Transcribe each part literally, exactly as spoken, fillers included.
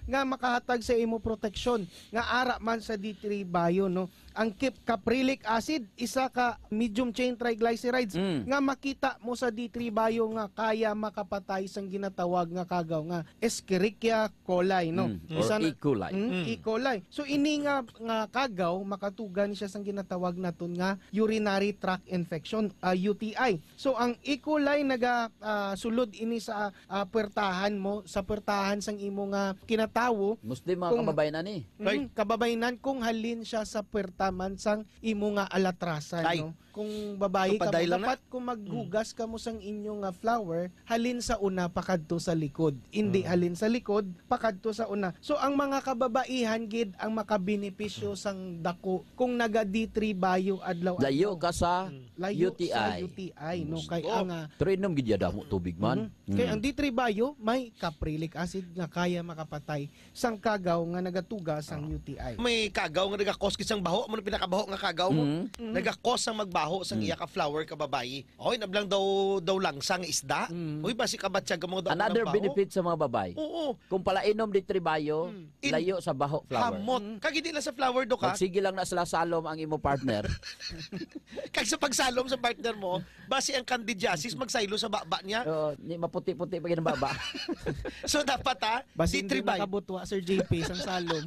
nga makahatag sa imo proteksyon nga ara man sa D three Bio, no? Ang kip-, caprylic acid, isa ka medium chain triglycerides Mm. nga makita mo sa D three Bio nga kaya makapatay sang ginatawag nga kagaw nga Escherichia coli, no? Mm. Or Isa na E. coli. Mm, Mm. E. coli. So, ini nga, nga kagaw, makatuga ni siya sang ginatawag naton nga urinary tract infection, ah, U T I. So, ang E. coli naga, ah, sulod ini sa, ah, puwertahan mo, sa puwertahan sang imo nga kinatawo. Mostly mga Kung kababayan ani. Mm, Ay. kababayan kung halin siya sa puwerta man sang imo nga alatrasan, Ay. no? Kung babayi So, ka mo, paday lang na. dapat kung maghugas ka mo sang inyo nga flower, halin sa una pakadto sa likod. Hindi Mm. halin sa likod pakadto sa una. So, ang mga kababaihan gid ang makabenepisyo sang dako kung naga D three Bio adlaw-adlaw. Layo ka sa Mm. Layo U T I. sa U T I, no? Gusto. Kay ang, ah, Pero inom gid ya damo tubig man. Mhm. Kay Mm. ang D three Bio may caprylic acid nga kaya makapatay sang kagaw nga nagatuga sang Ah. U T I. May kagaw nga nagakos gid sang baho, amo na pinakabaho nga kagaw mo. Mm. Mm. Nagakos sang magbaho sang Mm. iya ka flower ka babayi. Oy, nablang daw, daw langsa nga isda. Mm. Uy, basi kabatyag ang mga daw Another ng baho. benefit sa mga babae. Oo. Kung palainom D three Bio, Mm. In- layo sa baho flower. Hamot. Mm. Kag hindi lang sa flower, Dok, ha? Magsige lang na sila salom ang imo partner. Kag sa pagsalom sa partner mo, basi ang candidiasis magsaylo sa baba niya. Oo, ni maputi-puti pa gid ang baba. So, dapat, ha? Basi D three hindi Bio. makabutwa, Sir J P, sang salom.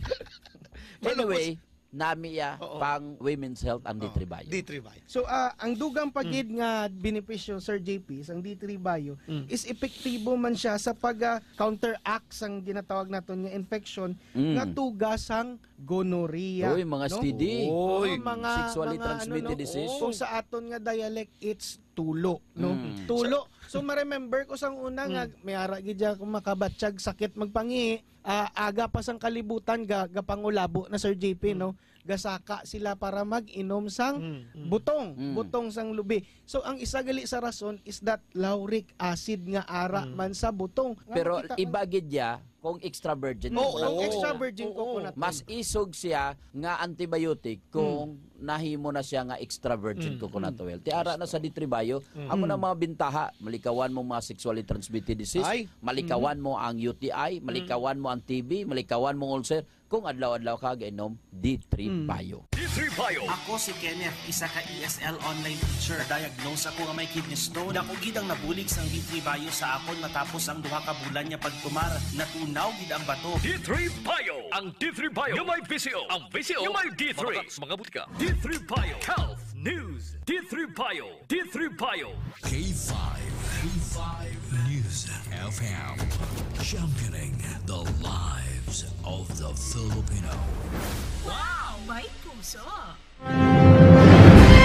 Malubos. Anyway, nami ya Oo. pang women's health ang Oo. D three Bio. D three Bio. So, ah, ang dugang pa Mm. gid nga benepisyo, Sir J P, sang D three Bio Mm. is epektibo man siya sa pag, ah, counteract sang ginatawag naton nga infection Mm. nga tuga sang gonorrhea, Uy, mga no? S T D. Uy, Oo, mga, sexually mga transmitted ano, no? disease. Kung sa aton nga dialect, it's tulo, no? Mm. Tulo. So, ma-remember ko sang una nga Mm. may ara gid ya kung makabatyag sakit magpangihi, ah, aga pa sang kalibutan ga, gapangulabo na, Sir J P, Mm. no? Gasaka sila para mag-inom sang Mm, mm. butong, Mm. butong sang lubi. So, ang isa gali sa rason is that lauric acid nga ara Mm. man sa butong. Nga Pero makita mo iba gid ya kung extra virgin Oo. Kung coconut oil. extra virgin Oo. coconut oil. Mas isog siya nga antibiotic kung Mm. nahimo na siya nga extra virgin Mm. coconut Mm. oil. Ti ara na sa D three Bio, Mm. amo na mga bintaha, malikawan mo mga sexually transmitted disease, Ay. malikawan Mm. mo ang U T I, malikawan Mm. mo ang T B, malikawan mo ang ulcer, kung adlaw-adlaw ka gainom D three Mm. Bio. D three Bio. Ako si Kenneth, isa ka E S L online teacher. Diagnose ako nga may kidney stone. Dako gid ang nabulig sang D three Bio sa akon matapos ang duha ka bulan nga pagtumar. Natunaw gid ang bato. D three Bio. Ang D three Bio nga may V C O. Ang V C O nga may D three. Mabatak sa mga butika. D three Bio. Health News. D three Bio. D three Bio. K five. K five News F M. Championing the lives of the Filipino. Wow! May puso!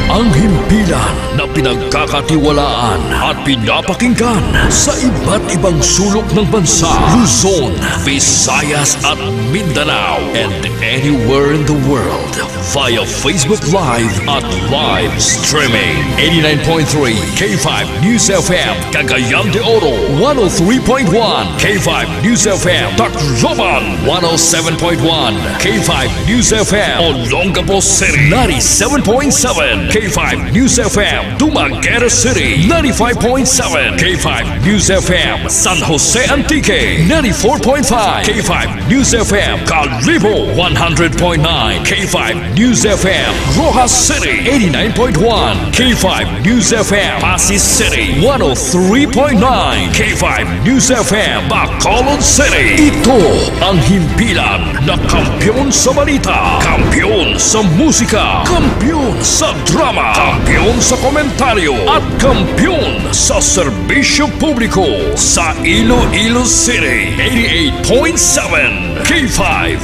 Ang himpilan na pinagkakatiwalaan at pinapakinggan sa iba't ibang sulok ng bansa, Luzon, Visayas at Mindanao, and anywhere in the world via Facebook Live at live streaming. Eighty-nine point three K five News F M, Cagayan de Oro, one oh three point one K five News F M, Tacloban, one oh seven point one K five News F M, Olongapo City, ninety-seven point seven K five News F M, Dumaguete City, ninety-five point seven K five News F M, San Jose Antique, ninety-four point five K five News F M, Kalibo, one hundred point nine K five News F M, Roxas City, eighty-nine point one K five News F M, Passi City, one oh three point nine K five News F M, Bacolod City. Ito ang himpilan na kampiyon sa balita, kampiyon sa musika, kampiyon sa drama, kampiyon sa komentaryo, at kampiyon sa serbisyo publiko sa Iloilo City. Eighty-eight point seven K five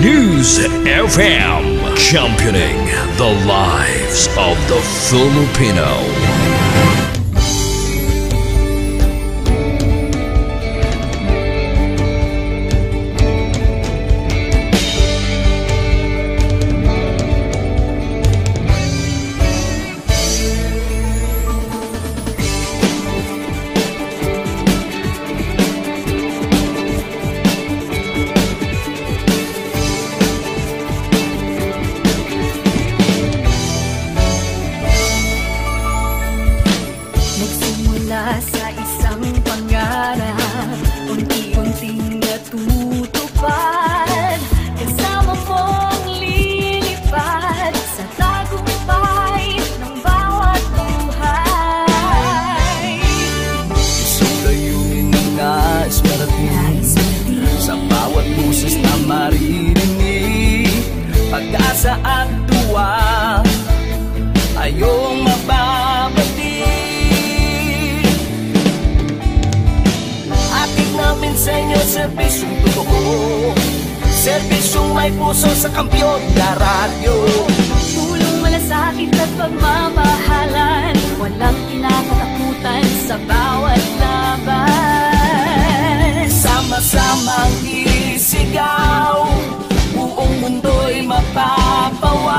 News F M, championing the lives of the Filipino. Bawat boses na maririnig, pag-asa at tuwa, ayong mababati. Hatid namin sa inyo serbisyong totoo, serbisyong may puso sa Kampiyon na Radyo. Tulong, malasakit at pagmamahalan, walang kinakatakutan sa bawat laban. Sama-samang isigaw, buong mundo'y mapapawaw.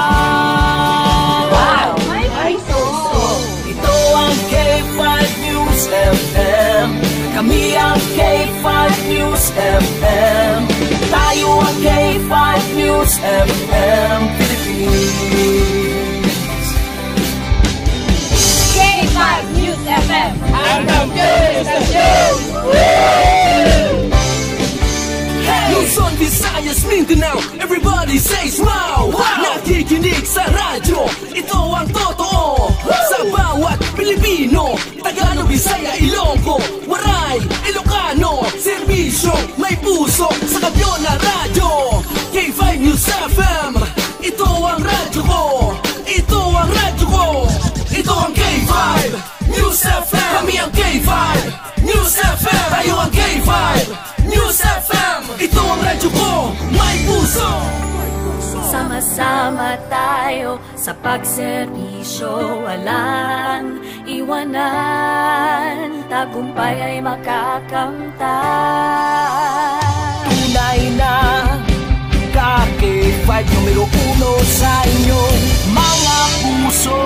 Wow! May puso! Ito ang K five News F M. Kami ang K five News F M. Tayo ang K five News F M Philippines. K five News F M. Ang kampiyon sa istasyon! Luzon, Visayas, Mindanao, everybody say smile! Wow! Nakikinig sa radyo, ito ang totoo. Sa bawat Pilipino, Tagalog, Bisaya, Ilonggo, Waray, Ilocano, serbisyo may puso sa Kampiyon na Radyo. K five News F M, ito ang radyo ko. Ito ang radyo ko. Ito ang K five News F M. Kami ang K five News F M. Tayo ang K five News F M. Ito ang radyo ko. May puso. Sama-sama tayo sa pagserbisyo, walang iwanan, tagumpay ay makakamtan. Tunay na ka K five, numero uno sa inyong mga puso.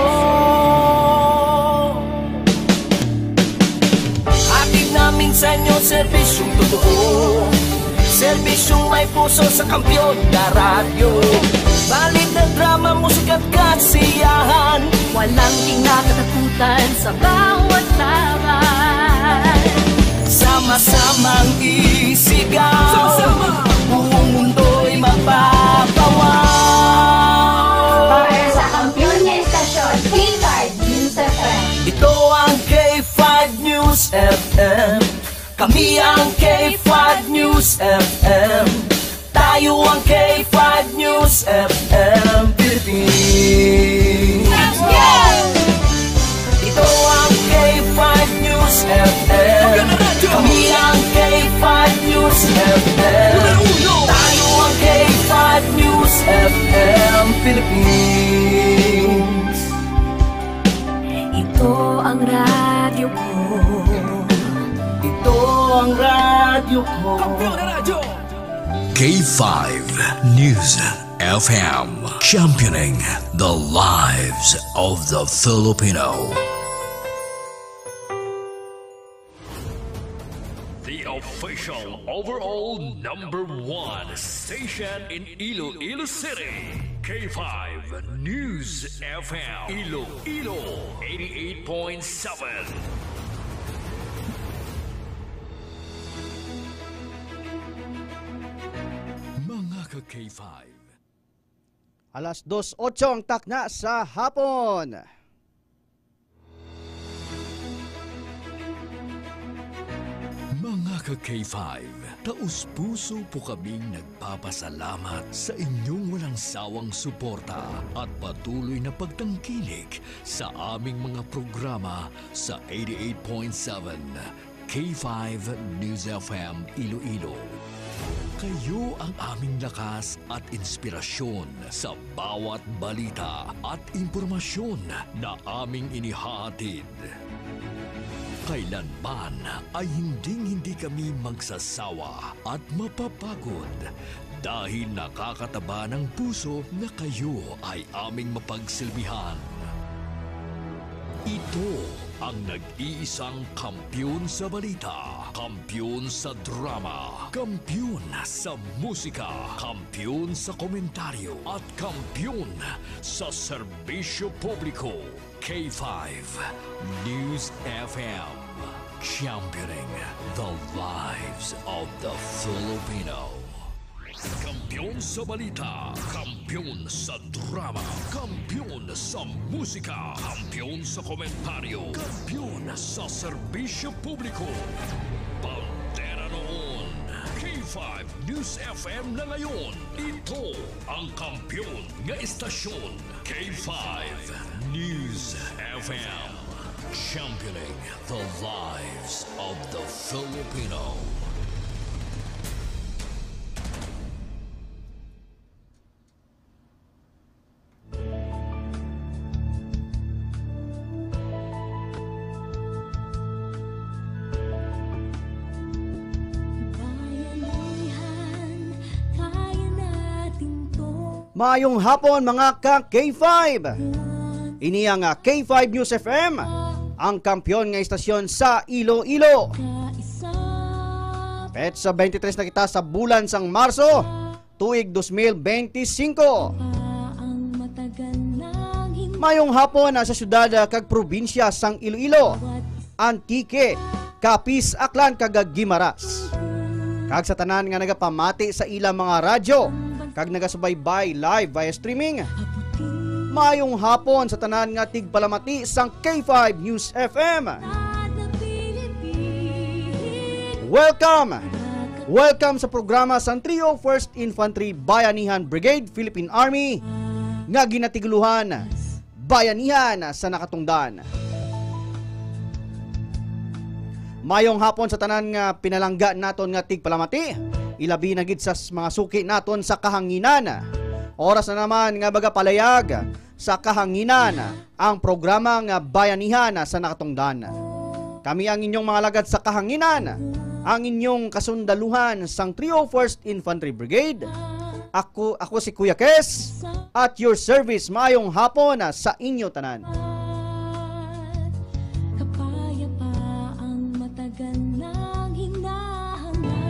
Hatid namin sa inyo serbisyong totoo, serbisyong may puso sa Kampiyon na Radyo. Balita, drama, musika at kasiyahan, walang kinakatakutan sa bawat laban. Sama-samang isigaw, sama-sama, buong mundo'y mapapawaw. Para sa kampiyon nga istasyon, K five News F M. Ito ang K five News F M. Kami ang K five News F M. Tayo ang K five News F M Philippines. Ito ang K five News F M. Kami ang K five News F M. Tayo ang K five News F M Philippines. Ito ang radyo ko. Ito ang radyo ko. Kampiyon na Radyo. K five News F M, championing the lives of the Filipino. The official overall number one station in Iloilo City, K five News F M, Iloilo, eighty-eight point seven. Mga ka K five. Alas dos otso ang takna sa hapon. Mga ka K five, taus-puso po kaming nagpapasalamat sa inyong walang sawang suporta at patuloy na pagtangkilik sa aming mga programa sa eighty-eight point seven K five News F M Iloilo. Kayo ang aming lakas at inspirasyon sa bawat balita at impormasyon na aming inihahatid. Kailanman ay hinding-hindi kami magsasawa at mapapagod dahil nakakataba ng puso na kayo ay aming mapagsilbihan. Ito ang nag-iisang kampiyon sa balita, kampiyon sa drama, kampiyon sa musika, kampiyon sa komentaryo, at kampiyon sa serbisyo publiko. K five News F M, championing the lives of the Filipino. Kampiyon sa balita, kampiyon sa drama, kampiyon sa musika, kampiyon sa komentaryo, kampiyon sa serbisyo publiko. Bandera noon, K Five News F M na ngayon. Ito ang kampiyon nga istasyon, K five News F M. Championing the lives of the Filipino. Maayong hapon, mga ka K five. Ini ang, ah, K five News F M, ang kampiyon nga istasyon sa Iloilo. Petsa twenty-three na kita sa bulan sang Marso, tuig dos mil benti singko. Mayong hapon, ah, sa syudad, ah, kag probinsya sang Iloilo, Antique, Capiz, Aklan, kag Guimaras, kag sa tanan nga nagapamati sa ilang mga radyo kag nagasubaybay live via streaming. Mayong hapon sa tanan nga tigpalamati sang K five News F M. Welcome! Welcome sa programa sang Three oh first Infantry Bayanihan Brigade, Philippine Army, nga ginatiguluhan Bayanihan sa Nakatungdan. Mayong hapon sa tanan nga pinalangga naton nga tigpalamati, ilabi na gid sa s-, mga suki naton sa kahanginan. Oras na naman nga magapalayag sa kahanginan ang programa nga Bayanihan sa Nakatungdan. Kami ang inyong mga lagad sa kahanginan, ang inyong kasundaluhan sang Three oh first Infantry Brigade. Ako, ako si Kuya Kes, at your service. Mayong hapon, ah, sa inyo tanan. Kapayapa ang matagal nang hinahangad.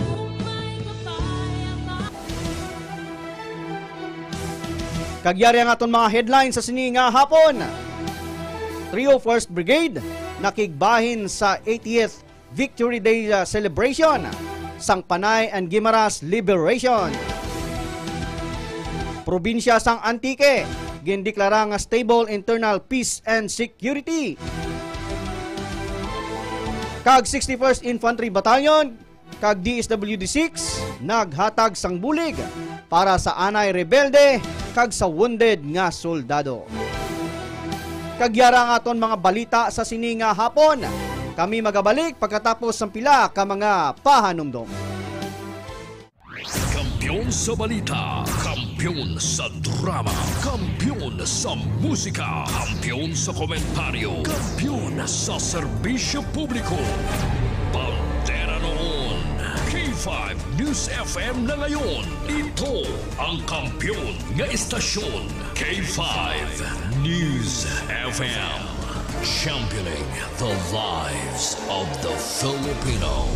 Kag yari ang aton mga headlines sa sini nga hapon. Three oh first Brigade nakigbahin sa eightieth Victory Day, uh, celebration sang Panay and Guimaras Liberation. Probinsya sang Antique gindeklara nga stable internal peace and security. Kag sixty-first Infantry Battalion kag D S W D six naghatag sang bulig para sa anay rebelde kag sa wounded nga soldado. Kag yara ang aton mga balita sa sini nga hapon. Kami magabalik pagkatapos sang pila ka mga pahanumdom. Kampiyon sa balita, kampiyon sa drama, kampiyon sa musika, kampiyon sa komentaryo, kampiyon sa serbisyo publiko. Bandera noon, K five News F M na ngayon. Ito ang kampiyon nga istasyon, K five News F M. Championing the lives of the Filipino.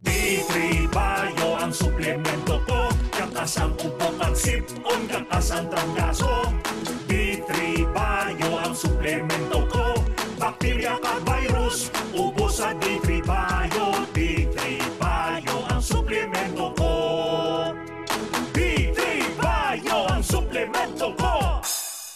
D three Bio ang suplemento ko. Kakas ang ubo kag sipon, kakas ang trangkaso. D three Bio ang suplemento ko. Bakterya kag virus, ubos sa D three Bio. D three Bio ang suplemento ko. D three Bio ang suplemento ko.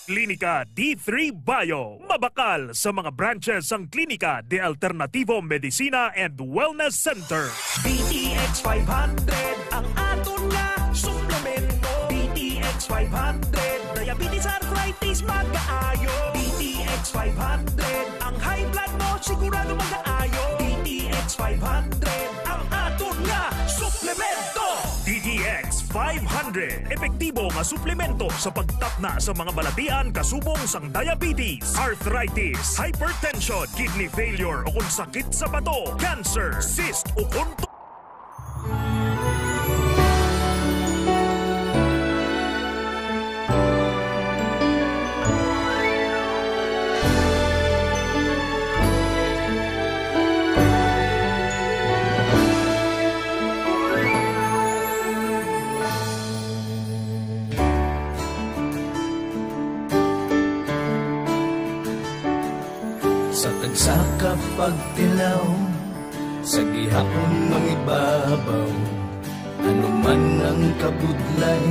Klinika D three Bio. Mabakal sa mga branches sang Klinika de Alternativo Medicina and Wellness Center. D T X five hundred ang aton nga suplemento. D T X five hundred, diabetes, arthritis, magaayo. D T X five hundred, ang high blood mo sigurado magaayo. D T X five hundred ang aton nga suplemento. D T X five hundred, epektibo nga suplemento sa pagtapna sa mga balatian kasubong sang diabetes, arthritis, hypertension, kidney failure, o kon sakit sa bato, cancer, cyst, o kon tu- Sa tagsa ka pagtilaw, sa gihapon mangibabaw, ano man ang kabudlay,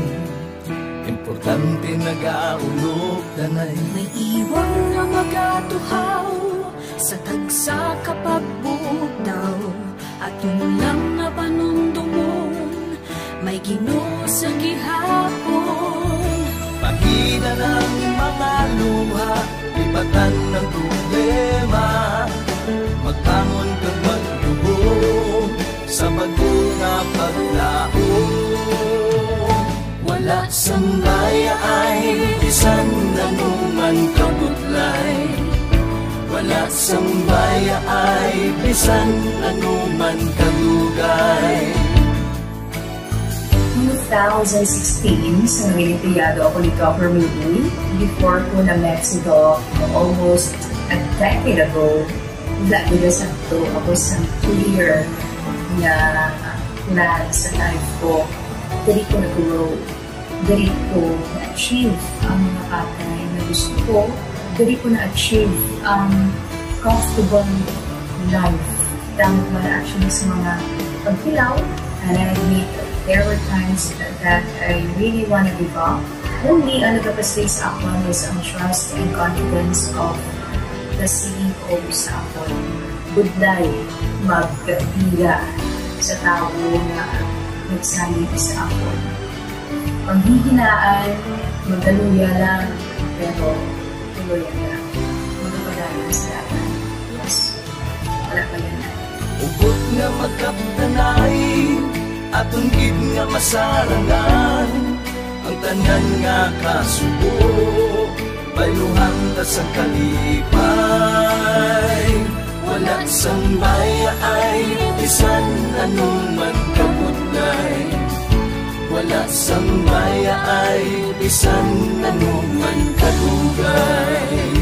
importante nagaulog danay. May iwang nga magatuhaw Sa tagsa ka pagbugtaw, aton lang nga panumdomon, may Ginoo sa gihapon. Pahina ang mga luha, lipatan ang problema, magbangon kag magluhom sa bag-o nga paglaom. Wala sang bayaay bisan anuman kabudlay. Wala sang bayaay bisan anuman kadugay. Two thousand sixteen, sa naging empleyado ako ni Doc Ramil Uy, before ko na-met si Doc almost a decade ago, wala gid sa to ako sa clear nga plan sa life ko. Diri ko nag-grow. Diri ko na-achieve ang mga bagay na gusto ko. Diri ko na-achieve ang comfortable life. Damo ko na-achieve sa mga pagkilaw. And I admit, there were times that I really wanna give up. Only ang nagapastig sa akon is ang trust and confidence of the C E O sa akon. Budlay magpila sa tawo nga nagsalig sa akon. Panghihinaan, magkaluya lang, pero tuloy lang. Magapadayon sa laban. Yes. Wala pa yan. Ubot nga magkaptanay, aton gid nga masarangan ang tanan nga kasubo. Bayluhan ta sang kalipay, wala sang bayaay, bisan anuman kabudlay. Wala sang bayaay, bisan anuman kadugay.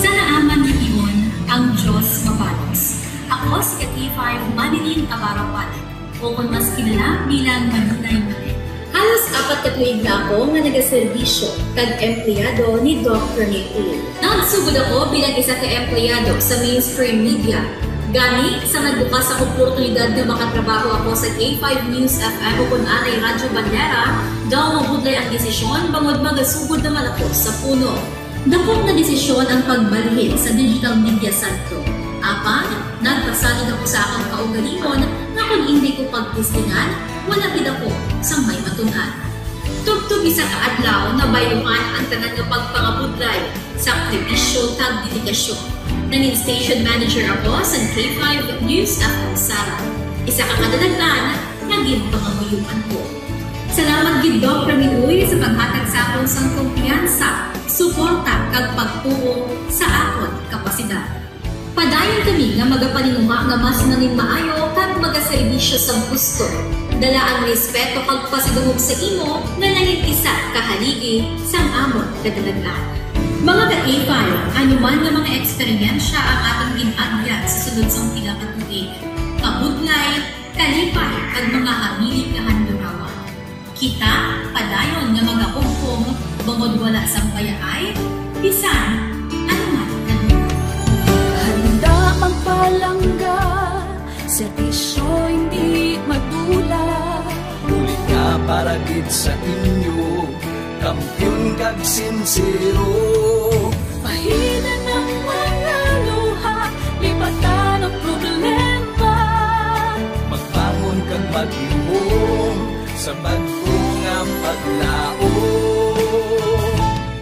Sa naaman nga tion, ang Diyos mabalos. Ako si K five Manilyn Abarapan, o kon mas kilala bilang Maninay Manet. Halos apat ka tuig na ako nga nagaserbisyo kag empleyado ni Doc Ramil Uy. Nagsugod ako bilang isa ka empleyado sa mainstream media. Gani, sa nagbukas ang oportunidad nga makatrabaho ako sa K five News F M o kon anay Radyo Bandera, daw mabudlay ang desisyon bangod magasugod naman ako sa puno. Dako nga desisyon ang pagbalhin sa digital media sentro. Apang, nagpasalig ako sa akon kaugalingon nga kon indi ko pagtistingan, wala gid ako sang may matun-an. Tubtob isa ka adlaw, nabayluhan ang tanan nga pagpangabudlay, sakripisyo, kag dedikasyon. Nangin station manager ako sa K five News F M Sara, isa ka kadalagan nga ginpangamuyoan ko. Salamat gid, Doc Ramil Uy, sa paghatag sa akon sang kumpiyansa, suporta, kag pagtuo sa akon kapasidad. Padayon kami nga magapaninguha nga mas nangin maayo kag magaserbisyo sang husto. Dala ang respeto kag pasidungog sa imo nga nangin isa ka haligi sang amon kadalagan. Mga ka-K five, ano man nga mga eksperyensya ang aton gin-agyan sa sulod sang pila ka tuig, kabudlay, kalipay, kag mga hamili kahandurawan. Kita padayon nga magahugpong bangod wala sang bayaay, bisan ano man nga lugar. Handa magpalangga, serbisyo hindi madula. Bulig nga para gid sa inyo, kampiyon kag sinsero. Pahinan ang mga luha, lipatan ang problema. Magbangon kag magluhom sa bag-o nga paglaom.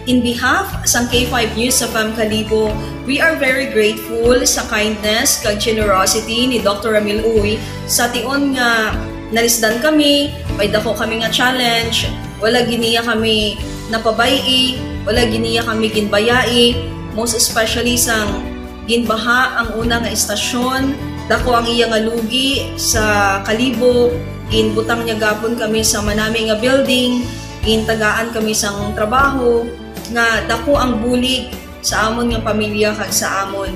In behalf sang K five News F M Kalibo, we are very grateful sa kindness kag generosity ni Doctor Ramil Uy. Sa tion nga nalisdan kami, may dako kami nga challenge, wala gid niya kami napabay-i, wala gid niya kami ginbayai, most especially sang ginbaha ang una nga istasyon. Dako ang iya nga lugi sa Kalibo. Ginbutang niya gapon kami sa manami nga building. Gintagaan kami sang trabaho nga dako ang bulig sa amon nga pamilya kag sa amon.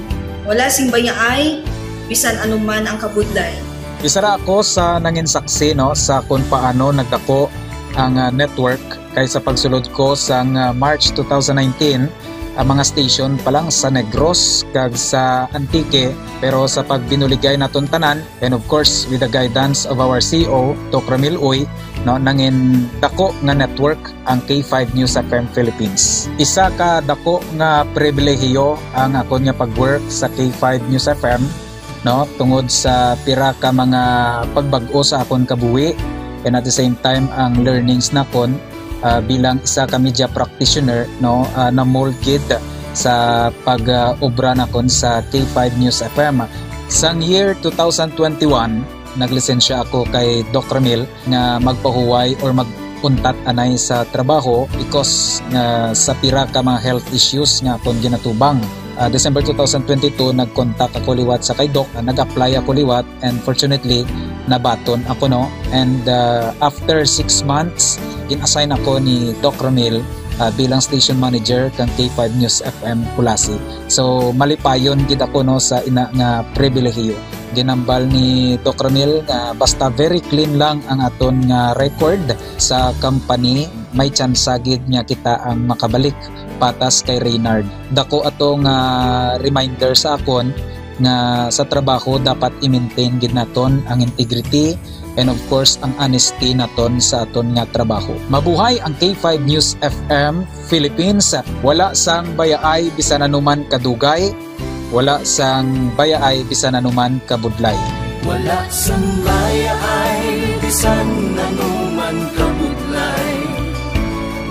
Wala sing bayaay, bisan ano man ang kabudlay. Isa ra ako sa nangin saksi, no, sa kung paano nagdako ang, ah, network, kay sa pagsulod ko sang, ah, March two thousand nineteen, ang mga station pa lang sa Negros kag sa Antique, pero sa pagbinuligay naton tanan, and of course, with the guidance of our C E O, Doc Ramil Uy, no, nangin dako nga network ang K five News F M Philippines. Isa ka dako nga pribilehiyo ang akon nga pag-work sa K five News F M, no, tungod sa pira ka mga pagbag-o sa akon kabuhi, and at the same time ang learnings nakon, ah, bilang isa ka media practitioner, no, ah, na-mold gid sa pag, ah, obra nakon sa K five News F M. Sang year two thousand twenty-one, naglisensya ako kay Doc Ramil nga magpahuway or mag-untat anay sa trabaho because nga sa pira ka mga health issues nga akon ginatubang. Ah, December two thousand twenty-two, nag-contact ako liwat sa kay Doc, ah, nag-apply ako liwat, and fortunately, nabaton ako, no. And, ah, after six months, gin-assign ako ni Doc Ramil, ah, bilang station manager kang K five News F M Culasi. So, malipayon gid ako, no, sa ina nga pribilehiyo. Ginambal ni Doc Ramil nga basta very clean lang ang aton nga record sa company, may tsansa gid nga kita ang makabalik patas kay Reynard. Dako ato nga reminder sa akon nga sa trabaho dapat i-maintain gid naton ang integrity and of course ang honesty naton sa aton nga trabaho. Mabuhay ang K five News F M Philippines. Wala sang bayaay bisan anuman kadugay, wala sang bayaay bisan anuman kabudlay. Wala sang bayaay bisan anuman kabudlay.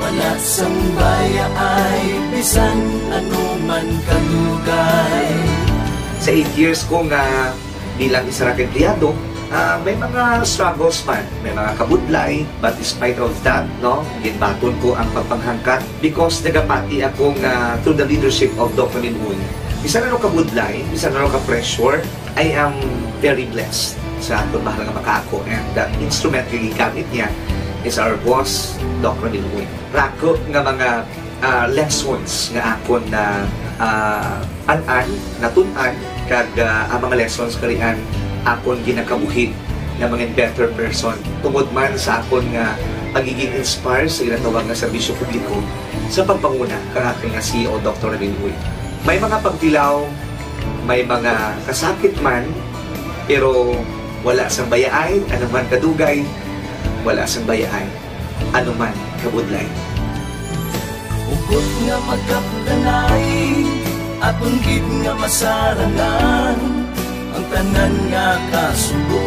Wala sang bayaay bisan anuman kadugay. Sa eight years ko nga bilang isa ra ka empleyado, ah, may mga struggles man, may mga kabudlay, but despite of that, no, ginbaton ko ang pagpanghangkat because nagapati ako nga through the leadership of Doc Ramil Uy, bisan ano kabudlay, bisan ano ka pressure, I am very blessed sa akon mahal nga makaako, and the instrument nga gigamit niya is our boss, Doc Ramil Uy. Rako nga mga, ah, lessons nga akon na, ah, an-an, natun-an, kag, ah, ang mga lessons karian akon ginakabuhi nga mga better person tungod man sa akon nga pagiging inspire sa ginatawag nga serbisyo publiko sa pagpanguna kang aton nga C E O, Doctor Ramil Uy. May mga pagtilaw, may mga kasakit man, pero wala sang bayaay, anuman kadugay, wala sang bayaay, anuman kabudlay. Hugot nga magkapdanay, aton gid nga masarangan, ang tanan nga kasubo,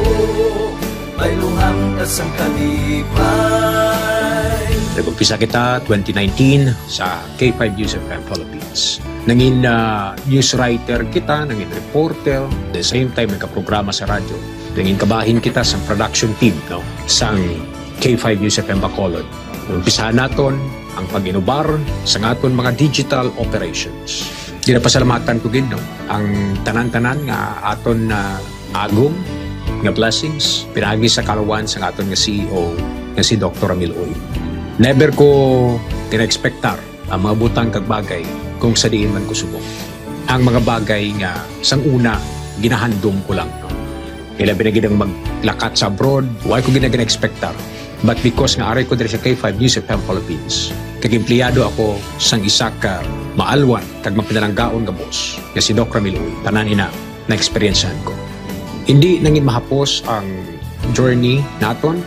bayluhan ta sang kalipay. Nag-umpisa kita twenty nineteen sa K five News F M Philippines. Nangin, ah, news writer kita, nangin reporter, the same time nagkaprograma sa radyo. Nangin kabahin kita sa production team, no, sang K five News F M Bacolod. Umpisahan naton ang pag-inubar sa aton mga digital operations. Ginapasalamatan ko gid, no, ang tanan-tanan nga aton na agom nga blessings pinaagi sa kalawan sa aton nga C E O nga si Doctor Ramil Uy. Never ko gina-expectar ang mga butang kag bagay kung sa diin man ko subong. Ang mga bagay nga sang una ginahandom ko lang, no? Ilabi na gid ang maglakat sa abroad, wa ko gid na gina-expectar. But because nga ari ko diri sa K five News F M Philippines, kag empleyado ako sang isa ka maalwan kag mapinalanggaon nga boss, nga si Doc Ramil Uy, tanan ina na-eksperyensyahan ko. Hindi nangin mahapos ang journey naton.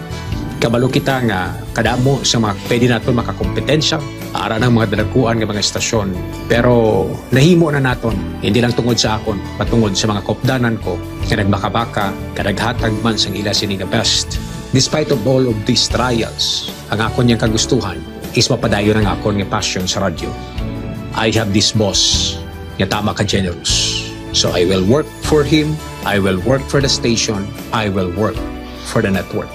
Kabalo kita nga kadamo sa mga pwede naton makakompetensya, ara ng mga dalaguan nga mga estasyon. Pero nahimo na naton, hindi lang tungod sa akon, patungod sa mga kopdanan ko nga nagbakabaka, nga naghatag man sang ila sini nga best. Despite of all of these trials, ang akon yang kagustuhan is mapadayon ang akon nga passion sa radyo. I have this boss nga tama ka generous. So I will work for him, I will work for the station, I will work for the network.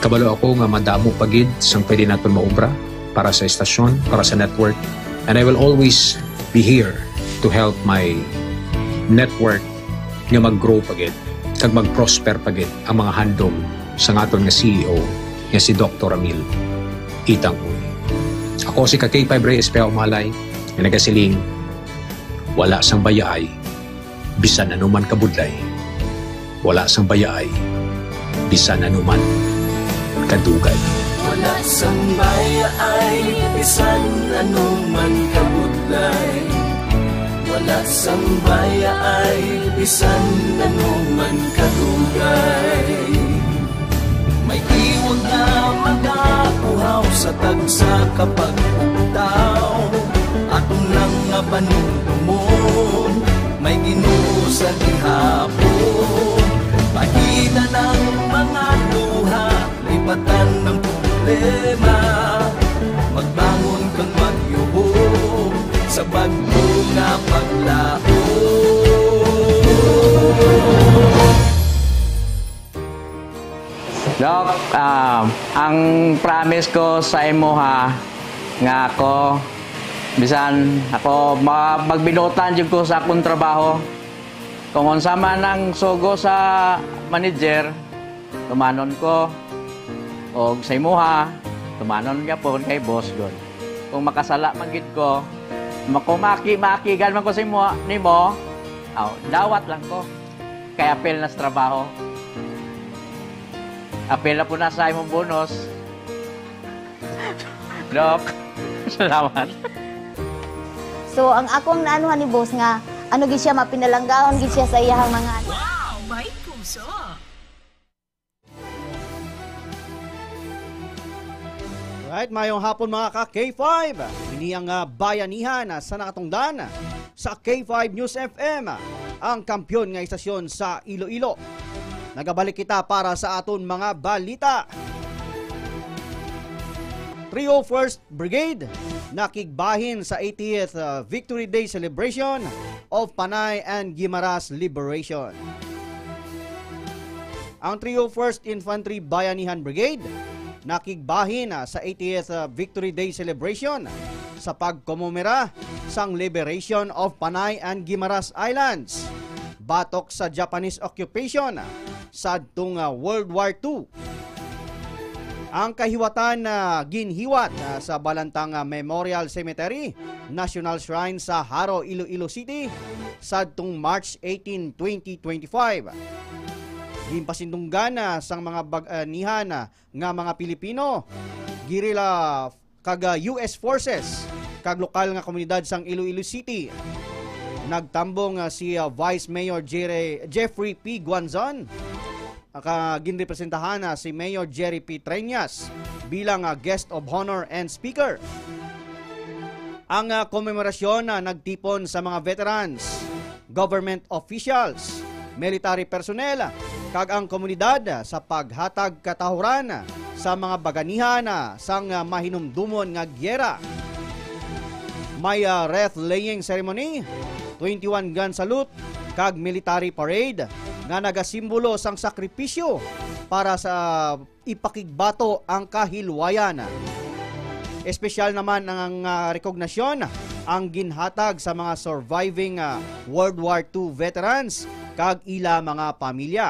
Kabalo ako nga madamo pa gid sang pwede naton maobra para sa estasyon, para sa network. And I will always be here to help my network nga mag-grow pa gid kag mag-prosper pa gid ang mga handom sa aton nga C E O nga si Doctor Ramil Itang Uy. Ako si ka K five Reyes Pea Umalay nga nagasiling, wala sang bayaay bisan anuman kabudlay, wala sang bayaay bisan anuman kadugay. Wala sang bayaay bisan anuman kabudlay. Wala sang bayaay bisan anuman kadugay. May iwag Mga uhaw sa tagsa ka pagpugtaw, aton lang nga panumdumon, may Ginoo sa gihapon. Pagitan ang mga luha, lipatan ang problema, magbangon kang magyubo sa bag-o nga paglaom. Doc, ah, ang promise ko sa imo ha, nga ako, bisan ako ma-, magbinutan jud ko sa akong trabaho. Kung unsa man ang sugo sa manager, tumanon ko. Og sa imuha, tumanon gyapon kay boss gud. Kung makasala man gid ko, makumaki-makigan man ko sa imo, nimo, aw, dawat lang ko. Kay apil na sa trabaho. Apil na po na sa imong bonus. Doc, salamat. So, ang akong naanuhan ni boss nga, ano gid siya, mapinalanggaon gid siya sa iyahang mga Wow! May puso! Right, mayong hapon mga ka K five. Ini ang ah, bayanihan ah, sa nakatungdan sa K five News F M, ang kampiyon nga istasyon sa Iloilo. Nagabalik kita para sa aton mga balita. Three oh first Brigade nakigbahin sa eightieth ah, Victory Day Celebration of Panay and Guimaras Liberation. Ang three oh first Infantry Bayanihan Brigade nakigbahin ah, sa eightieth ah, Victory Day Celebration sa pagkomemora sang liberation of Panay and Guimaras Islands batok sa Japanese occupation sadtong ah, World War Two. Ang kahiwatan na ginhiwat ah, sa Balantang ah, Memorial Cemetery, National Shrine sa Jaro, Iloilo City, sadtong March eighteen, twenty twenty-five. Ginpasindunggan na sang mga bag-anihan na nga mga Pilipino, guerrilla kag ah, U S forces, kag lokal nga komunidad sang Iloilo City. Nagtambong ah, si ah, Vice Mayor Jere-, Jeffrey P. Guanzon, ka ginrepresentahan na si Mayor Jerry P. Treñas bilang ah, guest of honor and speaker. Ang ah, komemorasyon na nagtipon sa mga veterans, government officials, military personnel, kag ang komunidad sa paghatag katahuran sa mga baganihan sang mahinumdumon nga giyera. May ah, wreath-laying ceremony, twenty-one gun salute, kag military parade nga nagasimbolo sang sakripisyo para sa ipakigbato ang kahilwayan. Espesyal naman ang ah, rekognasyon ang ginhatag sa mga surviving ah, World War Two veterans kag ila mga pamilya.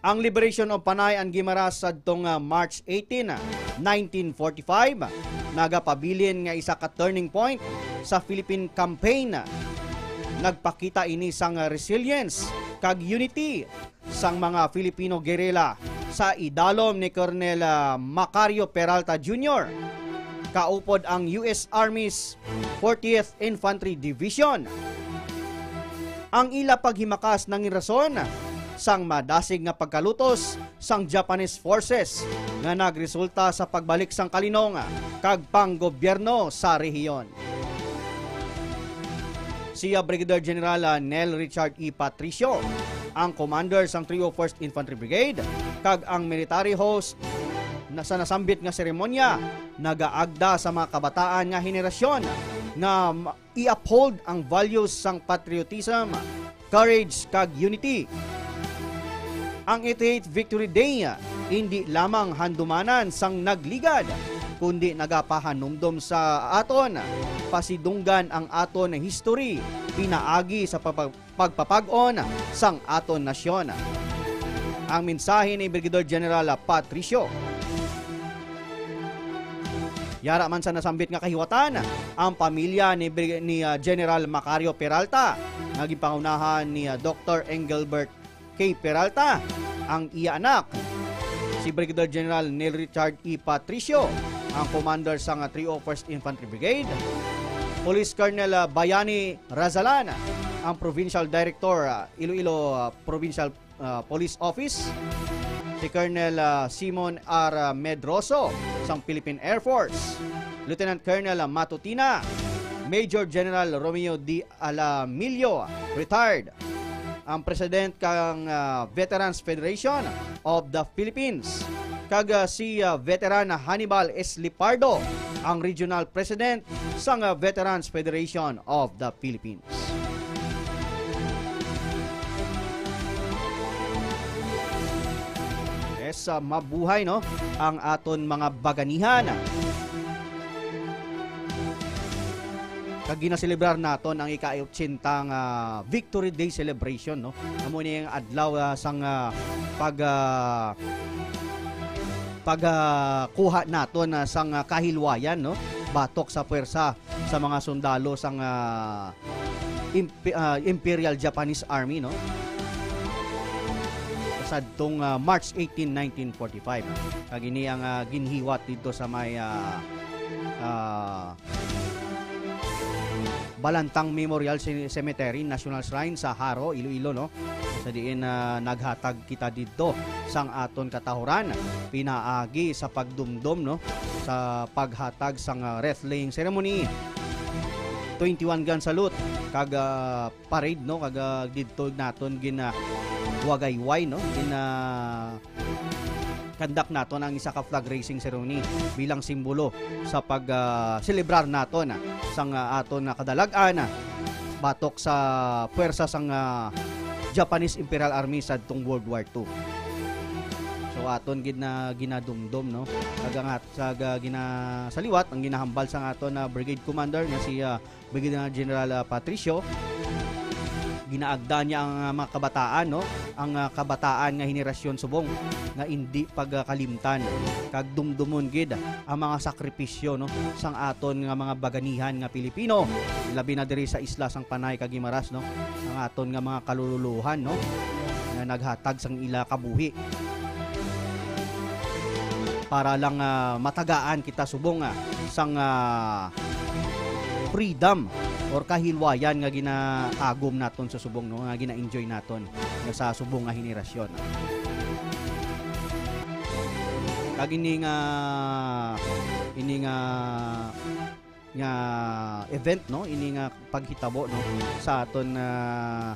Ang Liberation of Panay and Guimaras sadtong ah, March eighteen, ah, nineteen forty-five, nagapabilin nga isa ka turning point sa Philippine campaign. Nagpakita ini sang resilience kag unity sang mga Filipino guerrilla sa idalom ni Colonel ah, Macario Peralta Junior, kaupod ang U S Army's fortieth Infantry Division. Ang ila paghimakas nangin rason sang madasig nga pagkalutos sang Japanese forces nga nagresulta sa pagbalik sang kalinong kag panggobyerno sa rehiyon. Si ah, Brigadier General ah, Nel Richard E. Patricio, ang commander sang three oh first Infantry Brigade, kag ang military host na sa nasambit nga seremonya nagaagda sa mga kabataan nga henerasyon nga ma- i-uphold ang values sang patriotism, courage, kag unity. Ang eighty-eighth Victory Day indi lamang handumanan sang nagligad, kundi nagapahanumdom sa aton pasidunggan ang aton history pinaagi sa pagpag- pagpapag-on sang aton nasyon. Ang mensahe ni Brigadier General Patricio. Yara man sa nasambit nga kahiwatan, ang pamilya ni, Brig- ni ah, General Macario Peralta, nga ginpangunahan ni ah, Doctor Engelbert K. Peralta, ang iya anak, si Brigadier General Neil Richard E. Patricio, ang commander sa nga three oh first Infantry Brigade, Police Colonel ah, Bayani Razalan, ang Provincial Director, ah, Iloilo ah, Provincial ah, Police Office, si Colonel, ah, Simon R. Medroso sang Philippine Air Force, Lieutenant Colonel Matutina, Major General Romeo D. Alamillo, retired, ang president kang, ah, Veterans Federation of the Philippines, kag, ah, si, ah, Veteran Hannibal S. Lipardo, ang regional president sang, ah, Veterans Federation of the Philippines. Yes, ah, mabuhay, no, ang aton mga baganihan. Kag ginaselebrar naton ang ika-ochenta nga Victory Day celebration, no? Amo ni ang adlaw, ah, sang, ah, pag, ah, pag, ah, kuha naton, ah, sang, ah, kahilwayan, no? Batok sa puwersa sa mga sundalo sang, ah, Imp-, ah, Imperial Japanese Army, no? Sadtong, ah, March eighteen, nineteen forty-five. Kag ini ang, ah, ginhiwat dito sa may, ah, ah, Balantang Memorial Ce-, Cemetery, National Shrine sa Jaro, Iloilo, no? Sa diin, ah, naghatag kita didto sang aton katahuran pinaagi sa pagdumdom, no, sa paghatag sang, ah, wreath-laying ceremony, twenty-one gun salute, kag, ah, parade, no, kag, ah, didto naton gina-, wagayway, no, gina-, conduct naton ang isa ka flag raising ceremony bilang simbolo sa pag, ah, selebrar naton, ah, sang, ah, aton, ah, kadalag-an, ah, batok sa puwersa sang, ah, Japanese Imperial Army sadtong World War Two. So, aton gid na ginadumdom, no? Kag ang at-, sa ga-, gina-, sa liwat, ang ginahambal sang aton na Brigade Commander nga si, ah, Brigadier General, ah, Patricio, ginaagda niya ang, ah, mga kabataan, no? Ang, ah, kabataan nga henerasyon subong nga indi pagkalimtan, kag dumdumon gid ang mga sakripisyo, no, sang aton nga mga baganihan nga Pilipino, labi na diri sa isla sang Panay kag Guimaras, no, ang aton nga mga kalululuhan, no, nga naghatag sang ila kabuhi para lang, ah, matagaan kita subong, ah, sang, ah, freedom or kahilwayan nga ginaagom naton sa subong, no, nga gina-enjoy naton nga sa subong nga henerasyon. Kag ini nga, ini nga, nga event, no, ini nga paghitabo, no, sa aton, ah,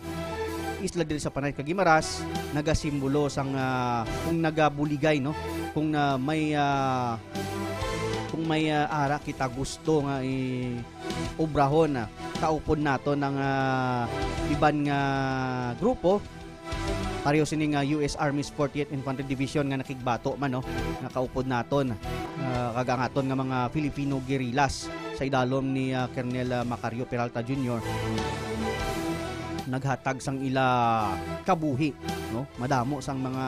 isla diri sa Panay kag Guimaras, nagasimbolo sang, ah, kung nagabuligay, no, kung, ah, may, ah, kung may, ah, ara kita gusto nga i-, obrahon, ah, kaupod naton ang, ah, iban nga grupo, pareho sini nga U S Army's forty-eighth Infantry Division nga nakigbato man, no, nga kaupod naton, ah, kag ang aton nga mga Filipino guerrillas sa idalom ni, ah, Colonel, ah, Macario Peralta Junior naghatag sang ila kabuhi, no? Madamo sang mga,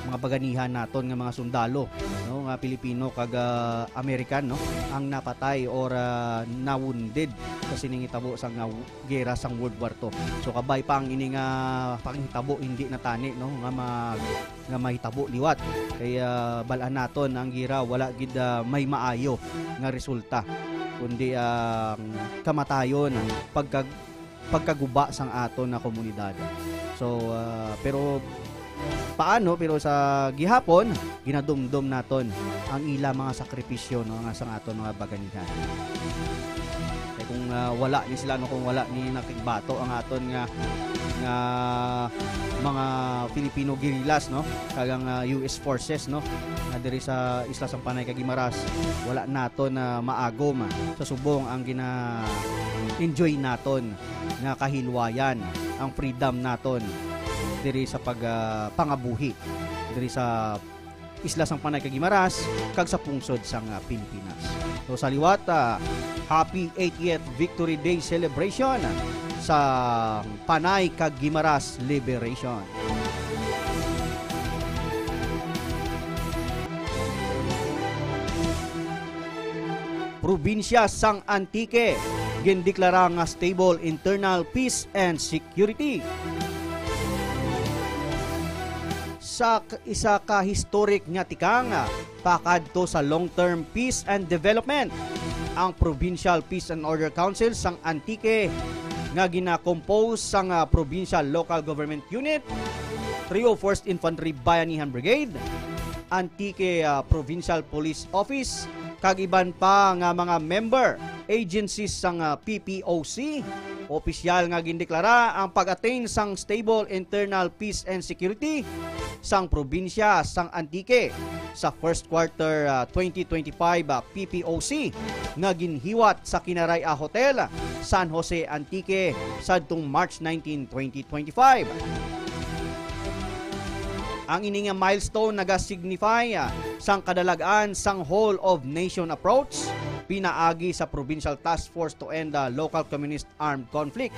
mga baganihan naton nga mga sundalo, no, nga Pilipino kag, ah, American, no, ang napatay or, ah, na-wounded sa sining hitabo sang, ah, gera sang World War Two. So, kabay pa ang ini nga panghitabo, hindi na tani, no, nga ma-, nga mahitabo liwat. Kay, ah, bal-an naton ang gera wala gid, ah, may maayo nga resulta, kundi ang kamatayon, pagka-, pagkaguba sang aton nga komunidad. So, ah, pero paano, pero sa gihapon, ginadumdom naton ang ila mga sakripisyo, no, nga sang aton mga baganihan. Kay kung, ah, wala ni sila, no, kung wala ni nakigbato ang aton nga, nga mga Filipino guerrillas, no, kag ang, ah, U S forces, no, nga diri sa isla sang Panay kag Guimaras, wala naton na maagom sa subong ang gina-enjoy naton nga kahilwayan, ang freedom naton diri sa pag, ah, pangabuhi diri sa isla sang Panay kag Guimaras kag sa pungsod sang, ah, Pilipinas. So, sa liwat, ah, happy eightieth Victory Day celebration sa Panay kag Guimaras Liberation. Probinsya sang Antique gindeklara nga stable internal peace and security. Sa k-, isa ka historic nga tikang, pakadto sa long-term peace and development, ang Provincial Peace and Order Council sang Antique nga gina-compose sang, ah, Provincial Local Government Unit, Trio First Infantry Bayanihan Brigade, Antique, ah, Provincial Police Office, kag iban pa nga mga member agencies sang, ah, P P O C. Opisyal nga gindeklara ang pag-attain sang stable internal peace and security sang probinsya sang Antique sa first quarter, ah, twenty twenty-five, ah, P P O C nga ginhiwat sa Kinaray-a Hotel, San Jose, Antique, sadtong March nineteen, twenty twenty-five. Ang ini nga milestone naga-signify, ah, sang kadalag-an sang Whole of Nation approach pinaagi sa Provincial Task Force to End the Local Communist Armed Conflict,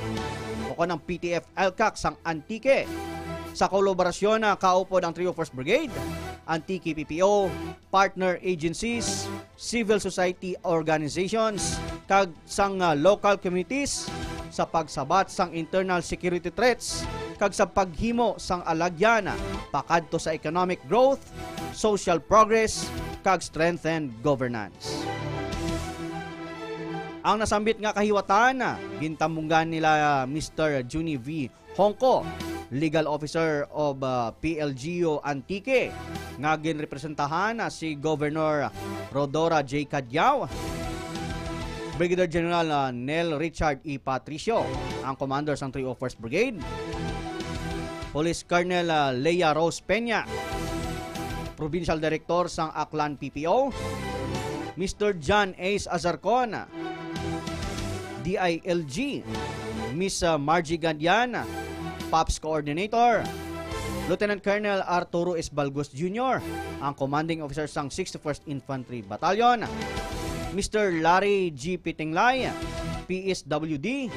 o kon ang P T F ELCAC sang Antique, sa kolaborasyon na kaupod ang Trio First Brigade, Antique P P O, partner agencies, civil society organizations, kag sang, ah, local communities sa pagsabat sang internal security threats kag sa paghimo sang alagyan pakadto sa economic growth, social progress, kag strengthened governance. Ang nasambit nga kahiwatan, ah, gintambungan nila, ah, Mister Juni V Hongco, Legal Officer of, ah, P L G U Antique, nga ginrepresentahan, ah, si Governor Rhodora J Cadiao, Brigadier General, ah, Nel Richard E Patricio, ang commander sang three oh first Brigade, Police Colonel, ah, Leia Rose Peña, Provincial Director sang Aklan P P O, Mister John Ace Azarcon, D I L G, Miss, uh, Margie Gandian, POPs Coordinator, Lieutenant Colonel Arturo Esbalgos Junior, ang Commanding Officer sang sixty-first Infantry Battalion, Mister Larry G Pitinglay, P S W D,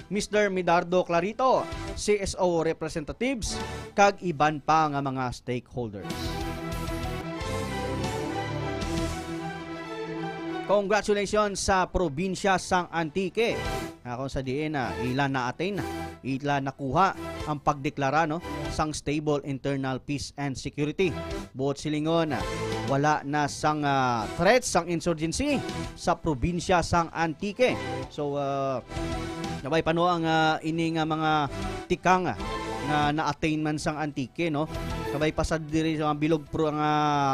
Mister Midardo Clarito, C S O representatives, kag iban pa nga mga stakeholders. Congratulations sa probinsya sang Antique, nga kung sa diin, ah, ila na-attain, ila nakuha ang pagdeklara, no, sang stable internal peace and security. Buot silingon, ah, wala na sang, ah, threats sang insurgency sa probinsya sang Antique. So, ah, kabay pa, no, ang, ah, ini nga mga tikang, ah, nga na-attain man sang Antique, no? Kabay pa sad diri sa mga bilog pro-, nga,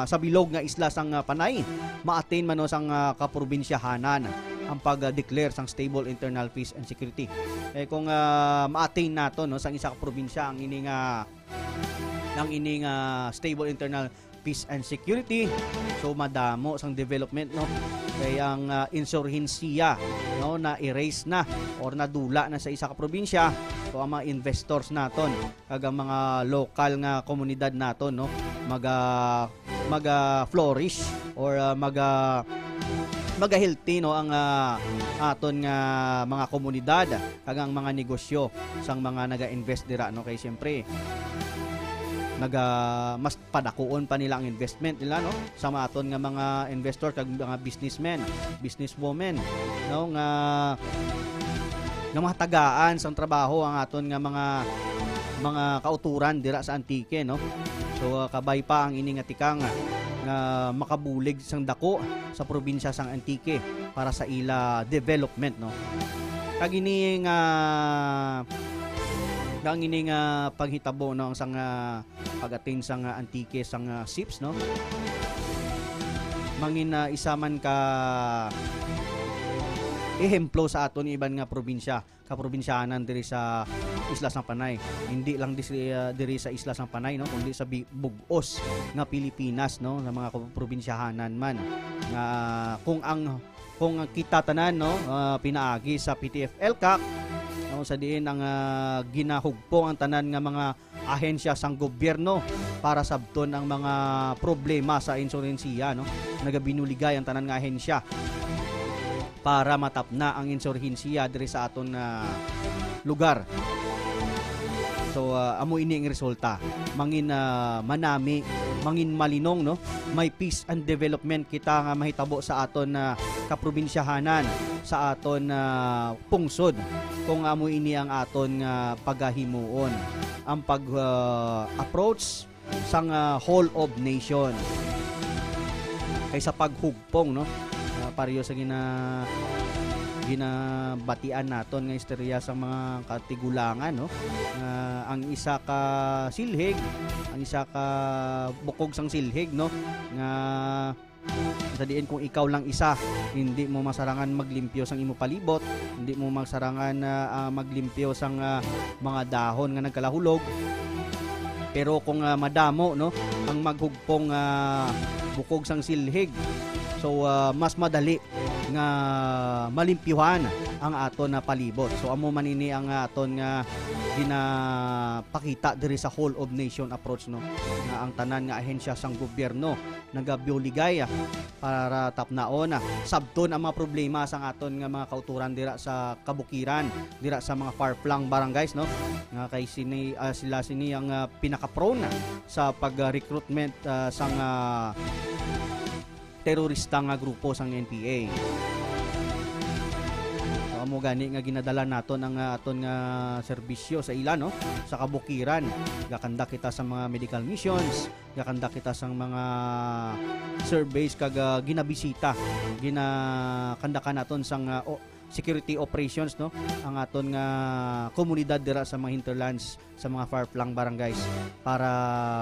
sa bilog nga isla sang, ah, Panay, ma-attain man, no, sang, ah, kaprobinsyahanan ang pag-declare sang stable internal peace and security. Eh, kung, ah, ma-attain nato, no, sang isa ka probinsya ang ini nga, ang ini nga stable internal peace and security, so madamo sang development, no? Kay ang, ah, insurhensiya, no, na-erase na or nadula na sa isa ka probinsya, so ang mga investors naton kag ang mga lokal nga komunidad naton, no, maga-, maga-flourish or, ah, maga-, maga-healthy, no, ang, ah, aton nga mga komunidad kag ang mga negosyo sang mga naga-invest dira, no, kay siyempre naga-, mas padakuon pa nila ang investment nila, no? Sa mga aton nga mga investor kag mga businessmen, businesswomen, no, nga, nga mga tagaan sang trabaho ang aton nga mga, mga kauturan dira sa Antique, no? So, uh, kabay pa ang ini nga tikang, uh, nga makabulig sang dako sa probinsya sang Antique para sa ila development, no? Kag ini nga, kag ini nga panghitabo, no, ang sang, uh, pag-attain sang, ah, Antique sang, ah, SIPS, no? Mangin, ah, isa man ka ehemplo sa aton iban nga probinsya, kaprobinsyahanan diri sa Isla sang Panay. Hindi lang diri, ah, diri sa Isla sang Panay, no, kundi sa bi-, bug-os nga Pilipinas, no, sa mga kaprobinsyahanan man. Nga kung ang, kung ang kita tanan, no, ah, pinaagi sa P T F ELCAC, no, sa diin ang, ah, ginahugpong ang tanan nga mga ahensya sang gobyerno para sabton ang mga problema sa insurhensiya, no? Nagabinuligay ang tanan nga ahensya para matapna ang insurhensiya diri sa aton, ah, lugar. So, ah, amo ini ang resulta. Mangin, ah, manami, mangin malinong, no? May peace and development kita nga mahitabo sa aton, ah, kaprobinsyahanan, sa aton, ah, pungsod, kung amo ini ang aton nga pagahimuon, ang pag, ah, approach sang, ah, Whole of Nation kaysa paghugpong, no? Ah, pareho sa gina-, ginabatian naton nga istorya sa mga katigulangan, no? Nga ang isa ka silhig, ang isa ka bukog sang silhig, no? Nga sa diin kung ikaw lang isa, hindi mo masarangan maglimpyo sang imo palibot, hindi mo masarangan, ah, ah, maglimpyo sang, ah, mga dahon nga nagkalahulog. Pero kung, ah, madamo, no, ang maghugpong, ah, bukog sang silhig, so, ah, mas madali nga malimpyuhan ang aton nga palibot. So, amo man ini ang aton nga ginapakita diri sa whole of nation approach, no, nga ang tanan nga ahensya sang gobyerno nagabuligay, ah, para tapnaon, ah, sabton ang mga problema sang aton nga mga kauturan dira sa kabukiran, dira sa mga far-flung barangays, no, nga kay sini, ah, sila sini ang, ah, pinaka-prone sa pag-recruitment, ah, sang, ah, terorista nga grupo sang N P A. So, amo gani nga ginadala naton ang, ah, aton nga serbisyo sa ila, no? Sa kabukiran, gakandak kita sa mga medical missions, gakandak kita sang mga surveys kag, ah, ginabisita, ginakandakan naton sang, ah, o-, security operations, no? Ang aton nga komunidad dira sa mga hinterlands, sa mga far-flung barangays, para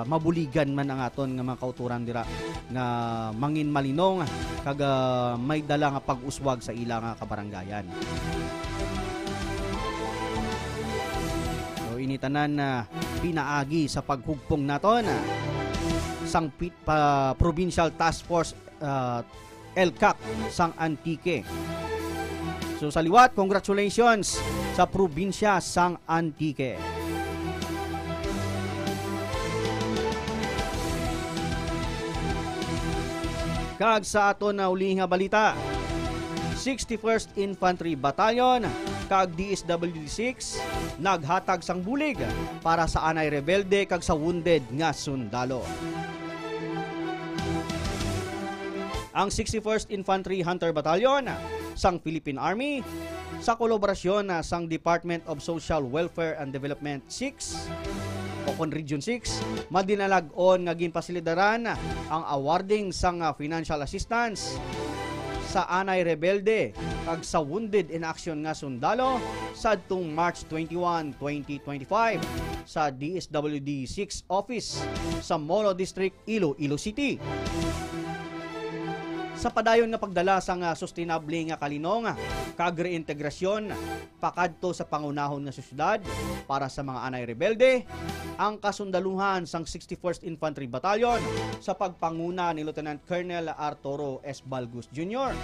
mabuligan man ang aton nga mga kauturan dira nga mangin malinong kag, ah, may dala nga pag-uswag sa ila nga kabarangayan. So, ini tanan na pinaagi sa paghugpong naton, ah, sang pit-, pa, Provincial Task Force, ah, ELCAC sang Antique. So, sa liwat, congratulations sa probinsya sang Antique. Kag sa aton na uli nga balita, sixty-first Infantry Battalion kag D S W D six naghatag sang bulig para sa anay rebelde kag sa wounded nga sundalo. Ang sixty-first Infantry Hunter Battalion sang Philippine Army, sa kolaborasyon, ah, sang Department of Social Welfare and Development six, o kon Region six, madinalag-on nga ginpasilitaran ang awarding sang, ah, financial assistance sa anay rebelde kag sa wounded in action nga sundalo sadtong March twenty-one, twenty twenty-five, sa D S W D six office sa Molo District, Iloilo City. Sa padayon nga pagdala sang, ah, sustenable nga kalinong, ah, kag reintegrasyon pakadto sa pangunahon nga sosyedad para sa mga anay rebelde, ang kasundaluhan sang sixty-first Infantry Battalion sa pagpanguna ni Lieutenant Colonel Arturo S. Balgus Junior,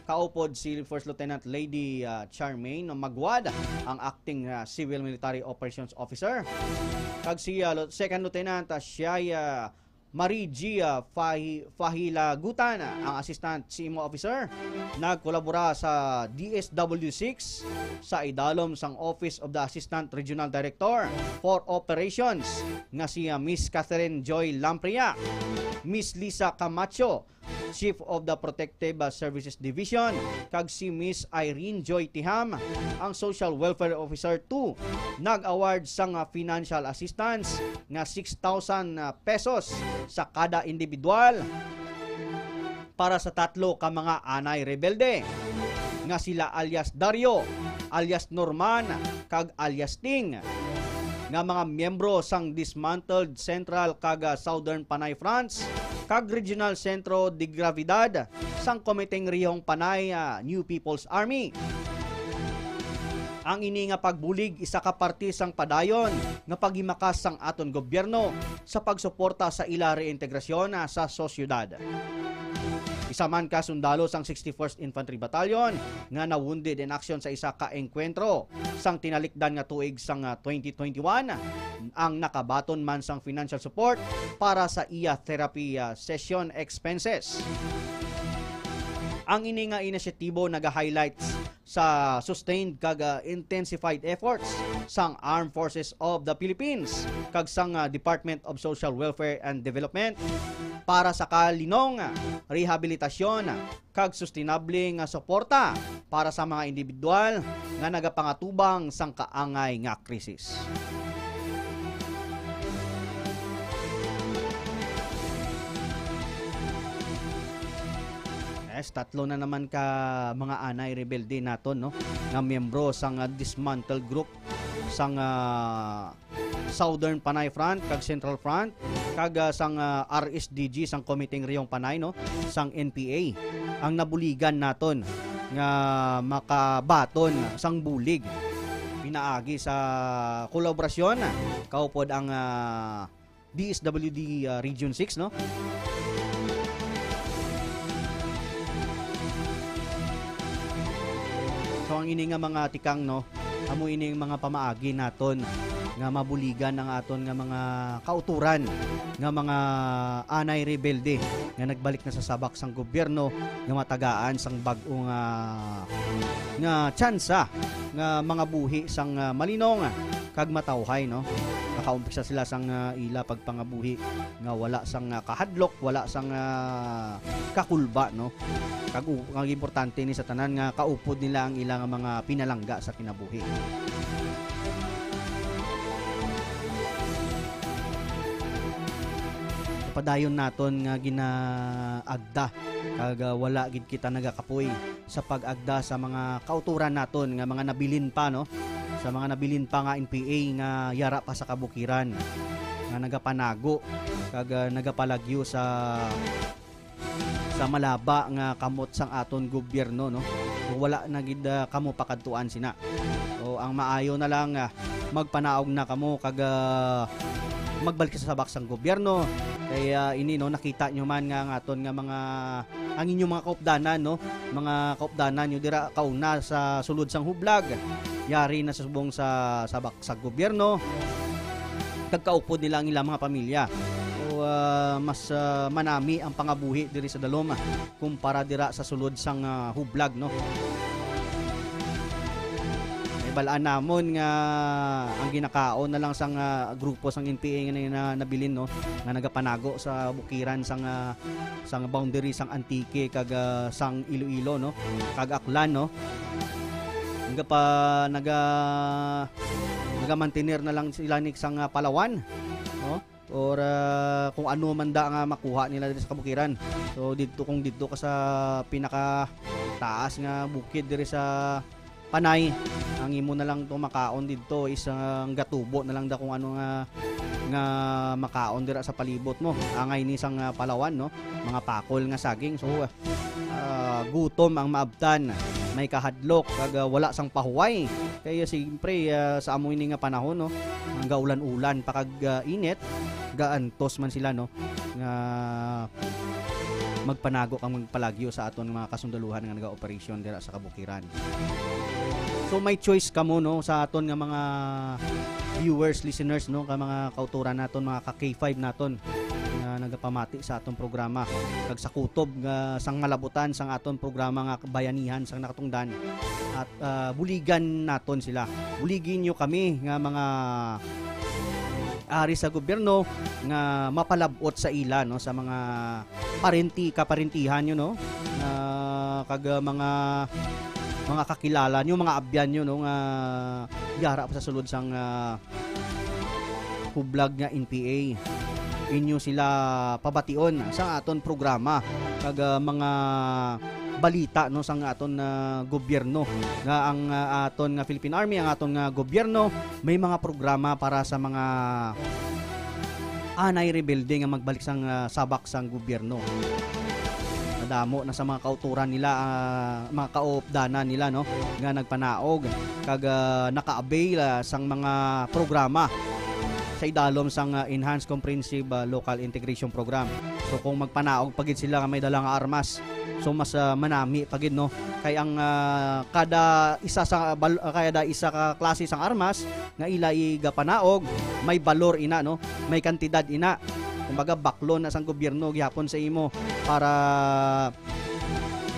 kaupod si First Lieutenant Lady, ah, Charmaine Maguad, ang acting, ah, civil military operations officer, kag si, ah, Lieu-, Second Lieutenant, ah, Shai, ah, Marie G, ah, Fahi-, Fahilagutan, ah, ang assistant C M O officer. Nagkolabora sa D S W six sa idalom sang Office of the Assistant Regional Director for Operations nga si, ah, Miss Catherine Joy Lampria, Miss Lisa Camacho, Chief of the Protective, ah, Services Division, kag si Miss Irene Joy Tiham, ang Social Welfare Officer two, nag-award sang, ah, financial assistance nga six thousand, ah, pesos sa kada individual para sa tatlo ka mga anay rebelde nga sila alias Dario, alias Norman, kag alias Ting, nga mga miyembro sang dismantled Central kag, ah, Southern Panay Fronts kag Regional Centro de Gravidad sang Komiteng Rehiyong Panay, ah, New People's Army. Ang ini nga pagbulig isa ka parte sang padayon nga paghimakas sang aton gobyerno sa pagsuporta sa ila reintegrasyon, ah, sa sosyedad. Isa man ka sundalo sang sixty-first Infantry Battalion nga na-wounded in action sa isa ka engkwentro sang tinalikdan nga tuig sang, ah, twenty twenty-one ang nakabaton man sang financial support para sa iya therapy, ah, session expenses. Ang ini nga inisyatibo naga-highlights sa sustained kag, ah, intensified efforts sang Armed Forces of the Philippines kag sang, ah, Department of Social Welfare and Development para sa kalinong, ah, rehabilitasyon, ah, kag sustenable nga suporta para sa mga individual nga nagapangatubang sang kaangay nga krisis. Tatlo na naman ka mga anay rebelde naton, no, nga miyembro sang, ah, dismantled group sang, ah, Southern Panay Front kag Central Front kag, ah, sang, ah, R S D G, sang Komiteng Rehiyong Panay, no, sang N P A, ang nabuligan naton nga makabaton sang bulig pinaagi sa kolaborasyon kaupod ang, ah, D S W D, ah, Region six, no? So, ang ini nga mga tikang, no, amo ini ang mga pamaagi naton nga mabuligan ang aton nga mga kauturan, nga mga anay rebelde nga nagbalik na sa sabak sang gobyerno nga matagaan sang bag-o nga, nga tsansa nga mangabuhi sang, ah, malinong kag matawhay, no? Nakaumpisa sila sang, ah, ila pagpangabuhi nga wala sang, ah, kahadlok, wala sang, ah, kakulba, no? Kag u-, ang importante ni sa tanan nga kaupod nila ang ila nga mga pinalangga sa kinabuhi. Padayon naton nga ginaagda kag, ah, wala gid kita nagakapoy sa pag-agda sa mga kauturan naton nga mga nabilin pa, no? Sa mga nabilin pa nga N P A nga yara pa sa kabukiran, nga nagapanago kag, ah, nagapalagyo sa, sa malaba nga kamot sang aton gobyerno, no? Wala na gid, ah, kamo pakadtuan sina. So, ang maayo na lang, ah, magpanaog na kamo kag, ah, magbalik sa sabak sang gobyerno. Kay, ah, ini, no, nakita nyo man nga ang aton nga mga, ang inyong mga kaupdanan, no? Mga kaupdanan nyo dira kauna sa sulod sang hublag, yari na sa subong sa sabak sa gobyerno, kag kaupod nila ang ilang mga pamilya. So, ah, mas, ah, manami ang pangabuhi diri sa dalom, ah, kumpara dira sa sulod sang, ah, hublag, no? May balaan namon nga ang ginakaon na lang sang, ah, grupo sang N P A nga na, na, nabilin, no, nga nagapanago sa bukiran sang, ah, sang boundary sang Antique kag, ah, sang Iloilo, no, kag Aklan, no. Nagapa-, naga-, nagamantener na lang sila ni sang, ah, Palawan, no, or, ah, kung ano man da nga makuha nila diri sa kabukiran. So, didto, kung didto ka sa pinaka taas nga bukid diri sa Panay, ang imo na lang to makaon didto is ang gatubo na lang da kung ano nga, nga makaon dira sa palibot mo. Angay ni sang, ah, Palawan, no? Mga pakol nga saging. So, ah, gutom ang maabtan, may kahadlok, kag, ah, wala sang pahuway. Kaya siyempre, ah, sa amo ini nga panahon, no, ang gaulan-ulan pa kag, ah, init, gaantos man sila, no, nga magpanago kag magpalagyo sa aton mga kasundaluhan nga naga-operasyon dira sa kabukiran. So, may choice kamo, no, sa aton nga mga viewers, listeners, no, ka mga kauturan naton, mga ka K five naton nga nagapamati sa aton programa, kag sa kutob nga sang malabutan sang aton programa nga Bayanihan sang Nakatungdan, at, ah, buligan naton sila. Buligi nyo kami nga mga ari sa gobyerno nga mapalab-ot sa ila, no, sa mga parenti, kaparentihan nyo, no, ah, kag, ah, mga, mga kakilala nyo, mga abyan nyo, no, nga yara pa sa sulod sang, ah, hublag nga N P A. Inyo sila pabation sa aton programa kag, ah, mga balita, no, sang aton, ah, gobyerno, nga ang, ah, aton nga Philippine Army, ang aton nga gobyerno, may mga programa para sa mga anay rebelde nga magbalik sang, ah, sabak sang gobyerno. Nadamo na sa mga kauturan nila, ah, mga kaupdanan nila, no, nga nagpanaog kag, ah, naka-avail, ah, sang mga programa sa idalom sang, ah, Enhanced Comprehensive, ah, Local Integration Program. So, kung magpanaog pa gid sila nga may dala nga armas, so mas, ah, manami pa gid, no? Kay ang, ah, kada isa sa bal-, ah, kada isa ka klase sang armas nga ila igapanaog, may balor ina, no? May kantidad ina. Kumbaga, baklon na sang gobyerno gihapon sa imo para,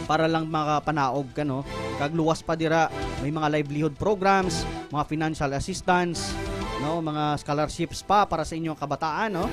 para lang makapanaog ka, no? Kag luwas pa dira, may mga livelihood programs, mga financial assistance, no? Mga scholarships pa para sa inyong kabataan, no?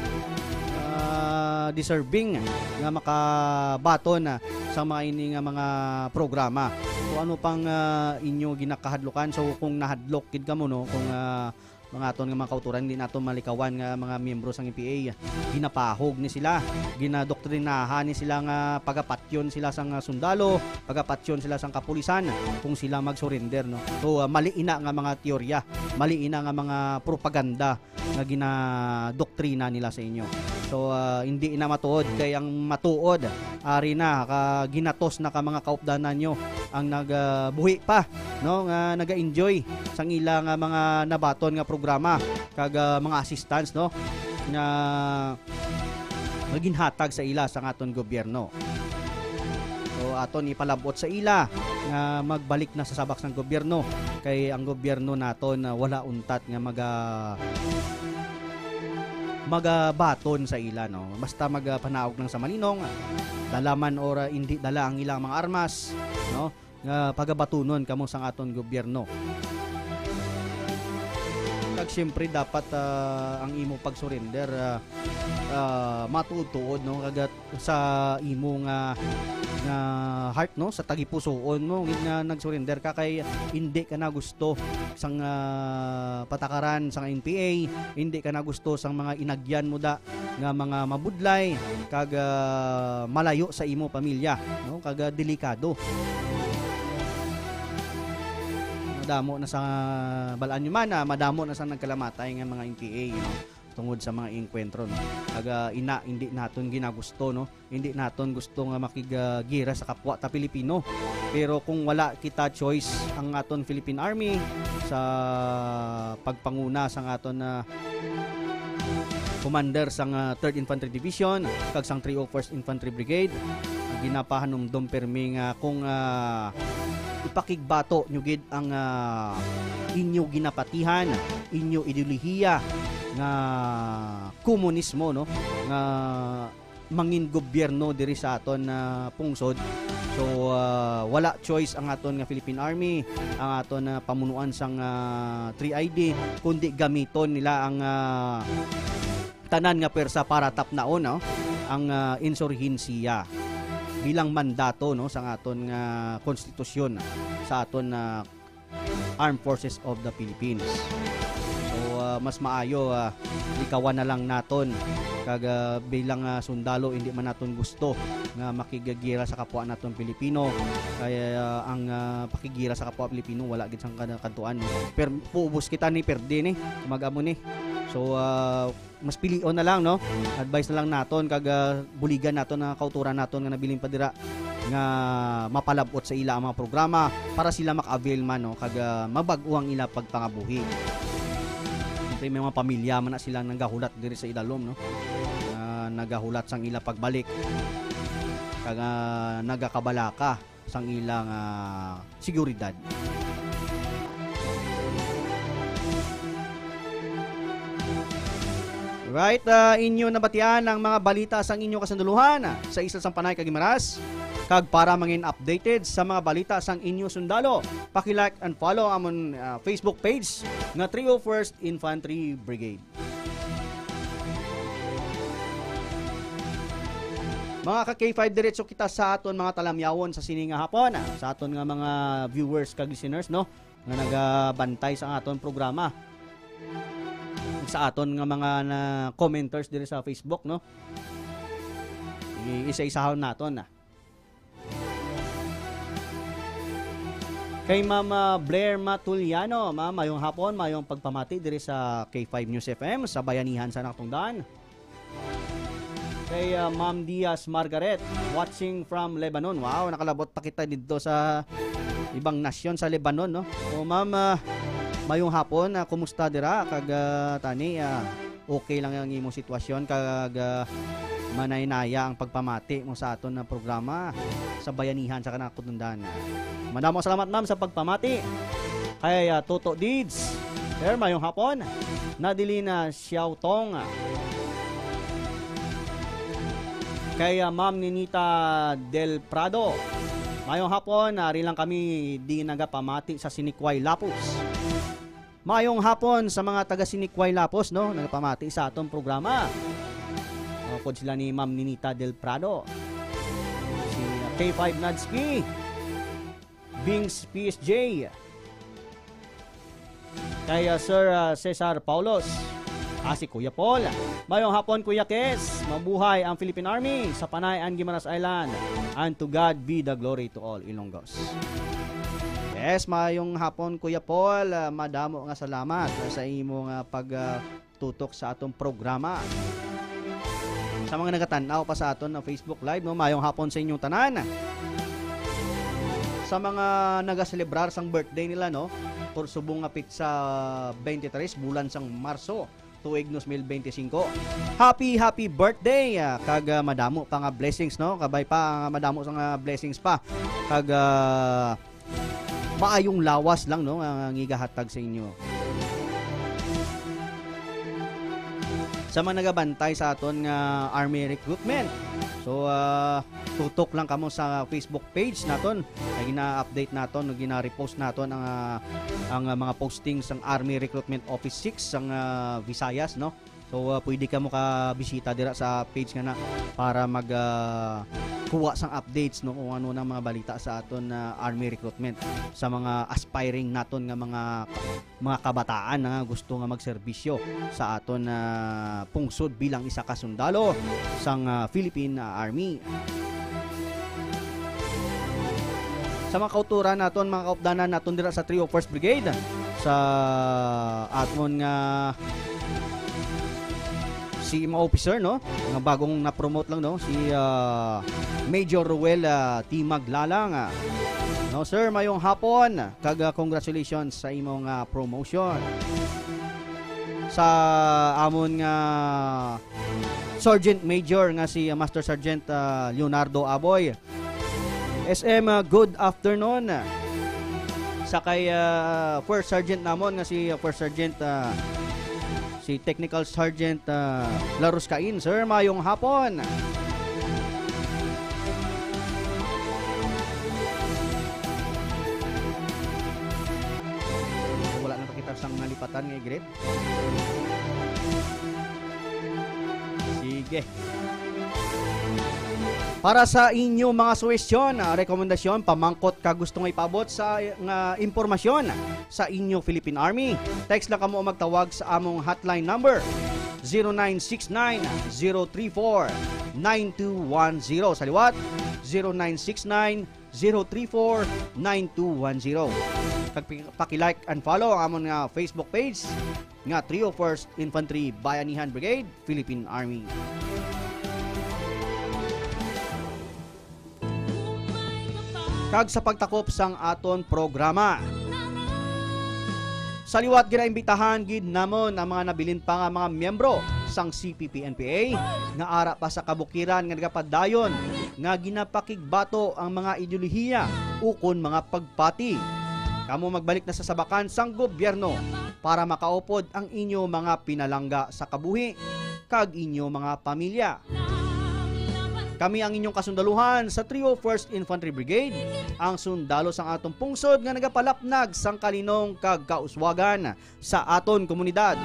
Ah, deserving nga makabaton, ah, sa mga ini nga mga programa. So, ano pang, ah, inyo ginakahadlukan? So, kung nahadlok gid kamo, no, kung, ah, Mga aton nga mga kauturan, hindi nato malikawan nga mga miyembro sang N P A, ginapahog ni sila, ginadoktrinahan ni sila nga pagapatyon sila sang sundalo, pagapatyon sila sang kapulisan kung sila mag-surrender, no? So, ah, mali ina nga mga teorya, mali ina nga mga propaganda nga ginadoktrina nila sa inyo. So, ah, hindi na matuod, kay ang matuod, ari na, ka, ginatos na ka mga kaupdanan nyo ang nagbuhi pa, no, nga naga-enjoy sang ila nga mga nabaton nga programa kag, ah, mga assistance, no, nga, nga ginhatag sa ila sang aton gobyerno. So, aton ipalabot sa ila nga magbalik na sa sabak sang gobyerno, kay ang gobyerno naton, ah, wala untat nga maga-, magabaton sa ila, no? Basta magapanaog lang sa malinong, dala man or, ah, indi dala ang ilang mga armas, no? Nga pagabatunon kamo sang aton gobyerno. Kag siyempre, dapat, ah, ang imo pag-surrender, ah, ah, matuod-tuod, no? Kag sa imo nga, nga heart, no, sa tagipusoon mo, gid nga nag-surrender ka, kay hindi ka na gusto sang, ah, patakaran sang N P A, hindi ka na gusto sang mga inagyan mo da nga mga mabudlay kag, ah, malayo sa imo pamilya, no, kag, ah, delikado. Madamo na sa, balaan nyo man, ah, madamo na sa nagkalamatay nga mga N P A, no? Tungod sa mga engkwentro, no? Kag, ah, ina, hindi naton ginagusto, no? Hindi naton gusto nga makigagira sa kapwa ta Pilipino. Pero kung wala kita choice, ang aton Philippine Army sa pagpanguna sang aton, ah, commander sang, ah, Third Infantry Division kag sang three oh first Infantry Brigade, ginapahanumdom permi nga kung, ah, ipakigbato nyo gid ang, ah, inyo ginapatihan, inyo ideolohiya nga komunismo, no, nga mangin gobyerno diri sa aton, ah, pungsod. So, ah, wala choice ang aton nga Philippine Army, ang aton, ah, pamunuan sang, ah, three I D, kundi gamiton nila ang, ah, tanan nga pwersa para tapnaon, no, ang, ah, insurhensiya bilang mandato, no, sang aton nga konstitusyon, sa aton, ah, Armed Forces of the Philippines. So, ah, mas maayo, ah, likawan na lang naton. Kag, ah, bilang, ah, sundalo, hindi man naton gusto nga makigagira sa kapwa naton Pilipino. Kay, ah, ang, ah, pakigira sa kapwa Pilipino, wala gid sang kada-, kadtuan, no? Per-, puubos kita ni, perde ni, mag-amo ni. So, ah, mas pilion na lang, no? Advice na lang naton kag, ah, buligan naton ang kauturan naton nga nabilin pa dira nga mapalab-ot sa ila ang mga programa para sila maka-avail man, no? Kag, ah, mabag-o ang ila pagpangabuhi. Siyempre, may mga pamilya man na sila nagahulat diri sa idalom, no? Ah, nagahulat sang ila pagbalik kag, ah, nagakabalaka sang ilang, ah, seguridad. Right, ah, inyo nabatian ang mga balita sang inyo kasundalohan sa isla sang Panay kag Guimaras. Kag para mangin updated sa mga balita sang inyo sundalo, paki-like and follow amon, ah, Facebook page nga three oh first Infantry Brigade. Mga ka K five, diretso kita sa aton mga talamyawon sa sini nga hapon, ah, sa aton nga mga viewers kag listeners, no, nga nagabantay sa aton programa, sa aton nga mga na commenters diri sa Facebook, no. I-isa-isahon naton na. Kay Ma'am, ah, Blair Matuliano, Ma'am, mayong hapon, mayong pagpamati diri sa K five News F M sa Bayanihan sa Nakatungdan. Kay, ah, Ma'am Diaz Margaret, watching from Lebanon. Wow, nakalabot pa kita dito sa ibang nasyon sa Lebanon, no? O, Ma'am, ah, mayong hapon, ah, kumusta dira? Kag, ah, tani, ah, okay lang ang imong sitwasyon, kag, ah, manay-naya ang pagpamati mo sa aton nga programa sa Bayanihan sa Kanakatungdan. Madamo salamat, Ma'am, sa pagpamati. Kay, ah, Toto Deeds, Sir, mayong hapon. Nadelina Xiaotong. Kay, ah, Ma'am Ninita Del Prado, mayong hapon. Ari lang kami di nagapamati sa Sinikway Lapus. Mayong hapon sa mga taga Sinikway Lapus, no? Nagapamati sa atong programa. Upod sila ni Ma'am Ninita Del Prado. Si K five Nadsky. Bings P S J. Kay, ah, Sir, ah, Cesar Paulos. Ah, si Kuya Paul. Mayong hapon, Kuya Kes. Mabuhay ang Philippine Army sa Panay and Guimaras Island. And to God be the glory to all Ilonggos. Yes, mayong hapon, Kuya Paul. Ah, madamo nga salamat sa imo nga pag, ah, tutok sa atong programa. Sa mga nagatan-aw pa sa aton nga Facebook Live, no, mayong hapon sa inyong tanan. Sa mga nagaselebrar sang birthday nila, no, por subong nga pitsa, twenty-three, bulan sang Marso, tuig dos mil bente singko. Happy, happy birthday, ah, kag, ah, madamo pa nga blessings, no? Kabay pa, ah, madamo sa nga blessings pa. Kag, ah, maayong lawas lang, no, nga, nga igahatag sa inyo. Sa mga nagabantay sa aton nga army recruitment, so, ah, tutok lang kamo sa Facebook page naton. Ay gina-update naton, gina-repost naton ang, ah, ang, ah, mga posting sang Army Recruitment Office six sang, ah, Visayas, no? So, ah, pwede kamo ka bisita dira sa page nga na para mag, ah, kuha sang updates, no, kung ano nang mga balita sa aton, ah, army recruitment sa mga aspiring naton nga mga, mga kabataan na gusto nga magserbisyo sa aton, ah, pungsod bilang isa ka sundalo sang, ah, Philippine, ah, Army. Sa mga kauturan naton, mga kaupdanan naton dira sa three oh first Brigade, sa aton nga si mga officer, no, nga bagong na-promote lang, no, si, ah, Major Ruel, ah, T. Maglalang, ah. No, sir, mayong hapon, kag, ah, congratulations sa imong, ah, promotion. Sa amon nga Sergeant Major nga si, ah, Master Sergeant, ah, Leonardo Aboy. S M, ah, good afternoon. Sa kay, ah, First Sergeant namon nga si, ah, First Sergeant, ah, si Technical Sergeant, ah, Laruscain. Sir, mayong hapon. Wala na pa kita sang nalipatan nga i-greet. Sige. Para sa inyo mga suwestyon, ah, rekomendasyon, pamangkot ka gusto nga ipaabot sa, nga impormasyon sa inyo Philippine Army, text lang kamo o magtawag sa among hotline number, zero nine six nine, zero three four, nine two one zero. Sa liwat, zero nine six nine, zero three four, nine two one zero. Kag pi-, paki-like and follow ang amon nga Facebook page nga three oh first Infantry Bayanihan Brigade, Philippine Army. Kag sa pagtakop sang aton programa, sa liwat, ginaimbitahan gid namon ang mga nabilin pa nga mga miyembro sang C P P N P A nga ara pa sa kabukiran nga nagapadayon nga ginapakigbato ang mga ideolohiya ukon mga pagpati. Kamo magbalik na sa sabakan sang gobyerno para makaupod ang inyo mga pinalangga sa kabuhi kag inyo mga pamilya. Kami ang inyong kasundaluhan sa three oh first Infantry Brigade, ang sundalo sang atong pungsod nga nagapalapnag sang kalinong kag kauswagan sa aton komunidad.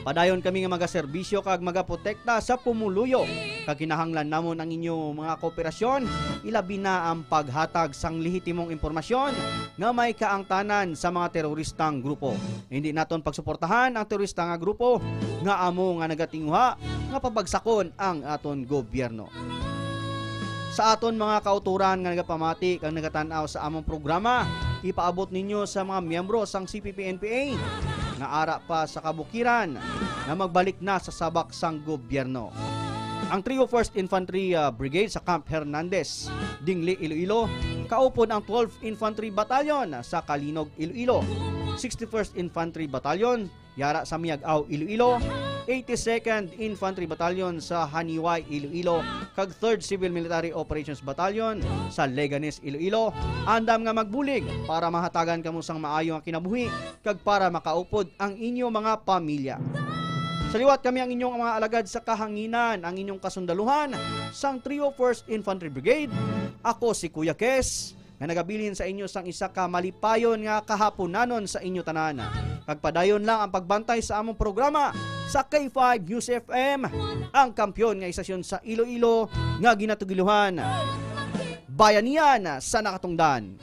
Padayon kami nga magaserbisyo kag magaprotekta sa pumuluyo, kag kinahanglan namon ang inyo mga kooperasyon, ilabi na ang paghatag sang lehitimong impormasyon nga may kaangtanan sa mga teroristang grupo. Hindi naton pagsuportahan ang terorista nga grupo nga amo nga nagatinguha nga pabagsakon ang aton gobyerno. Sa aton mga kautoran nga nagapamati kag nagatan-aw sa among programa, ipaabot ninyo sa mga miyembro sang C P P N P A nga ara pa sa kabukiran nga magbalik na sa sabak sang gobyerno. Ang three oh first Infantry, ah, Brigade sa Camp Hernandez, Dingli, Iloilo, kaupod ang twelfth Infantry Battalion sa Calinog, Iloilo, sixty-first Infantry Battalion, yara sa Miag-ao, Iloilo, eighty-second Infantry Battalion sa Janiuay, Iloilo, kag third Civil Military Operations Battalion sa Leganes, Iloilo, andam nga magbulig para mahatagan kamo sang maayo nga kinabuhi kag para makaupod ang inyo mga pamilya. Sa liwat, kami ang inyong mga alagad sa kahanginan, ang inyong kasundaluhan sang three oh first Infantry Brigade. Ako si Kuya Kes, nga nagabilin sa inyo sang isa ka malipayon nga kahaponanon sa inyo tanan. Kag padayon lang ang pagbantay sa among programa sa K five News F M, ang kampiyon nga istasyon sa Iloilo nga ginatugiluhan. Bayanihan sa nakatungdan.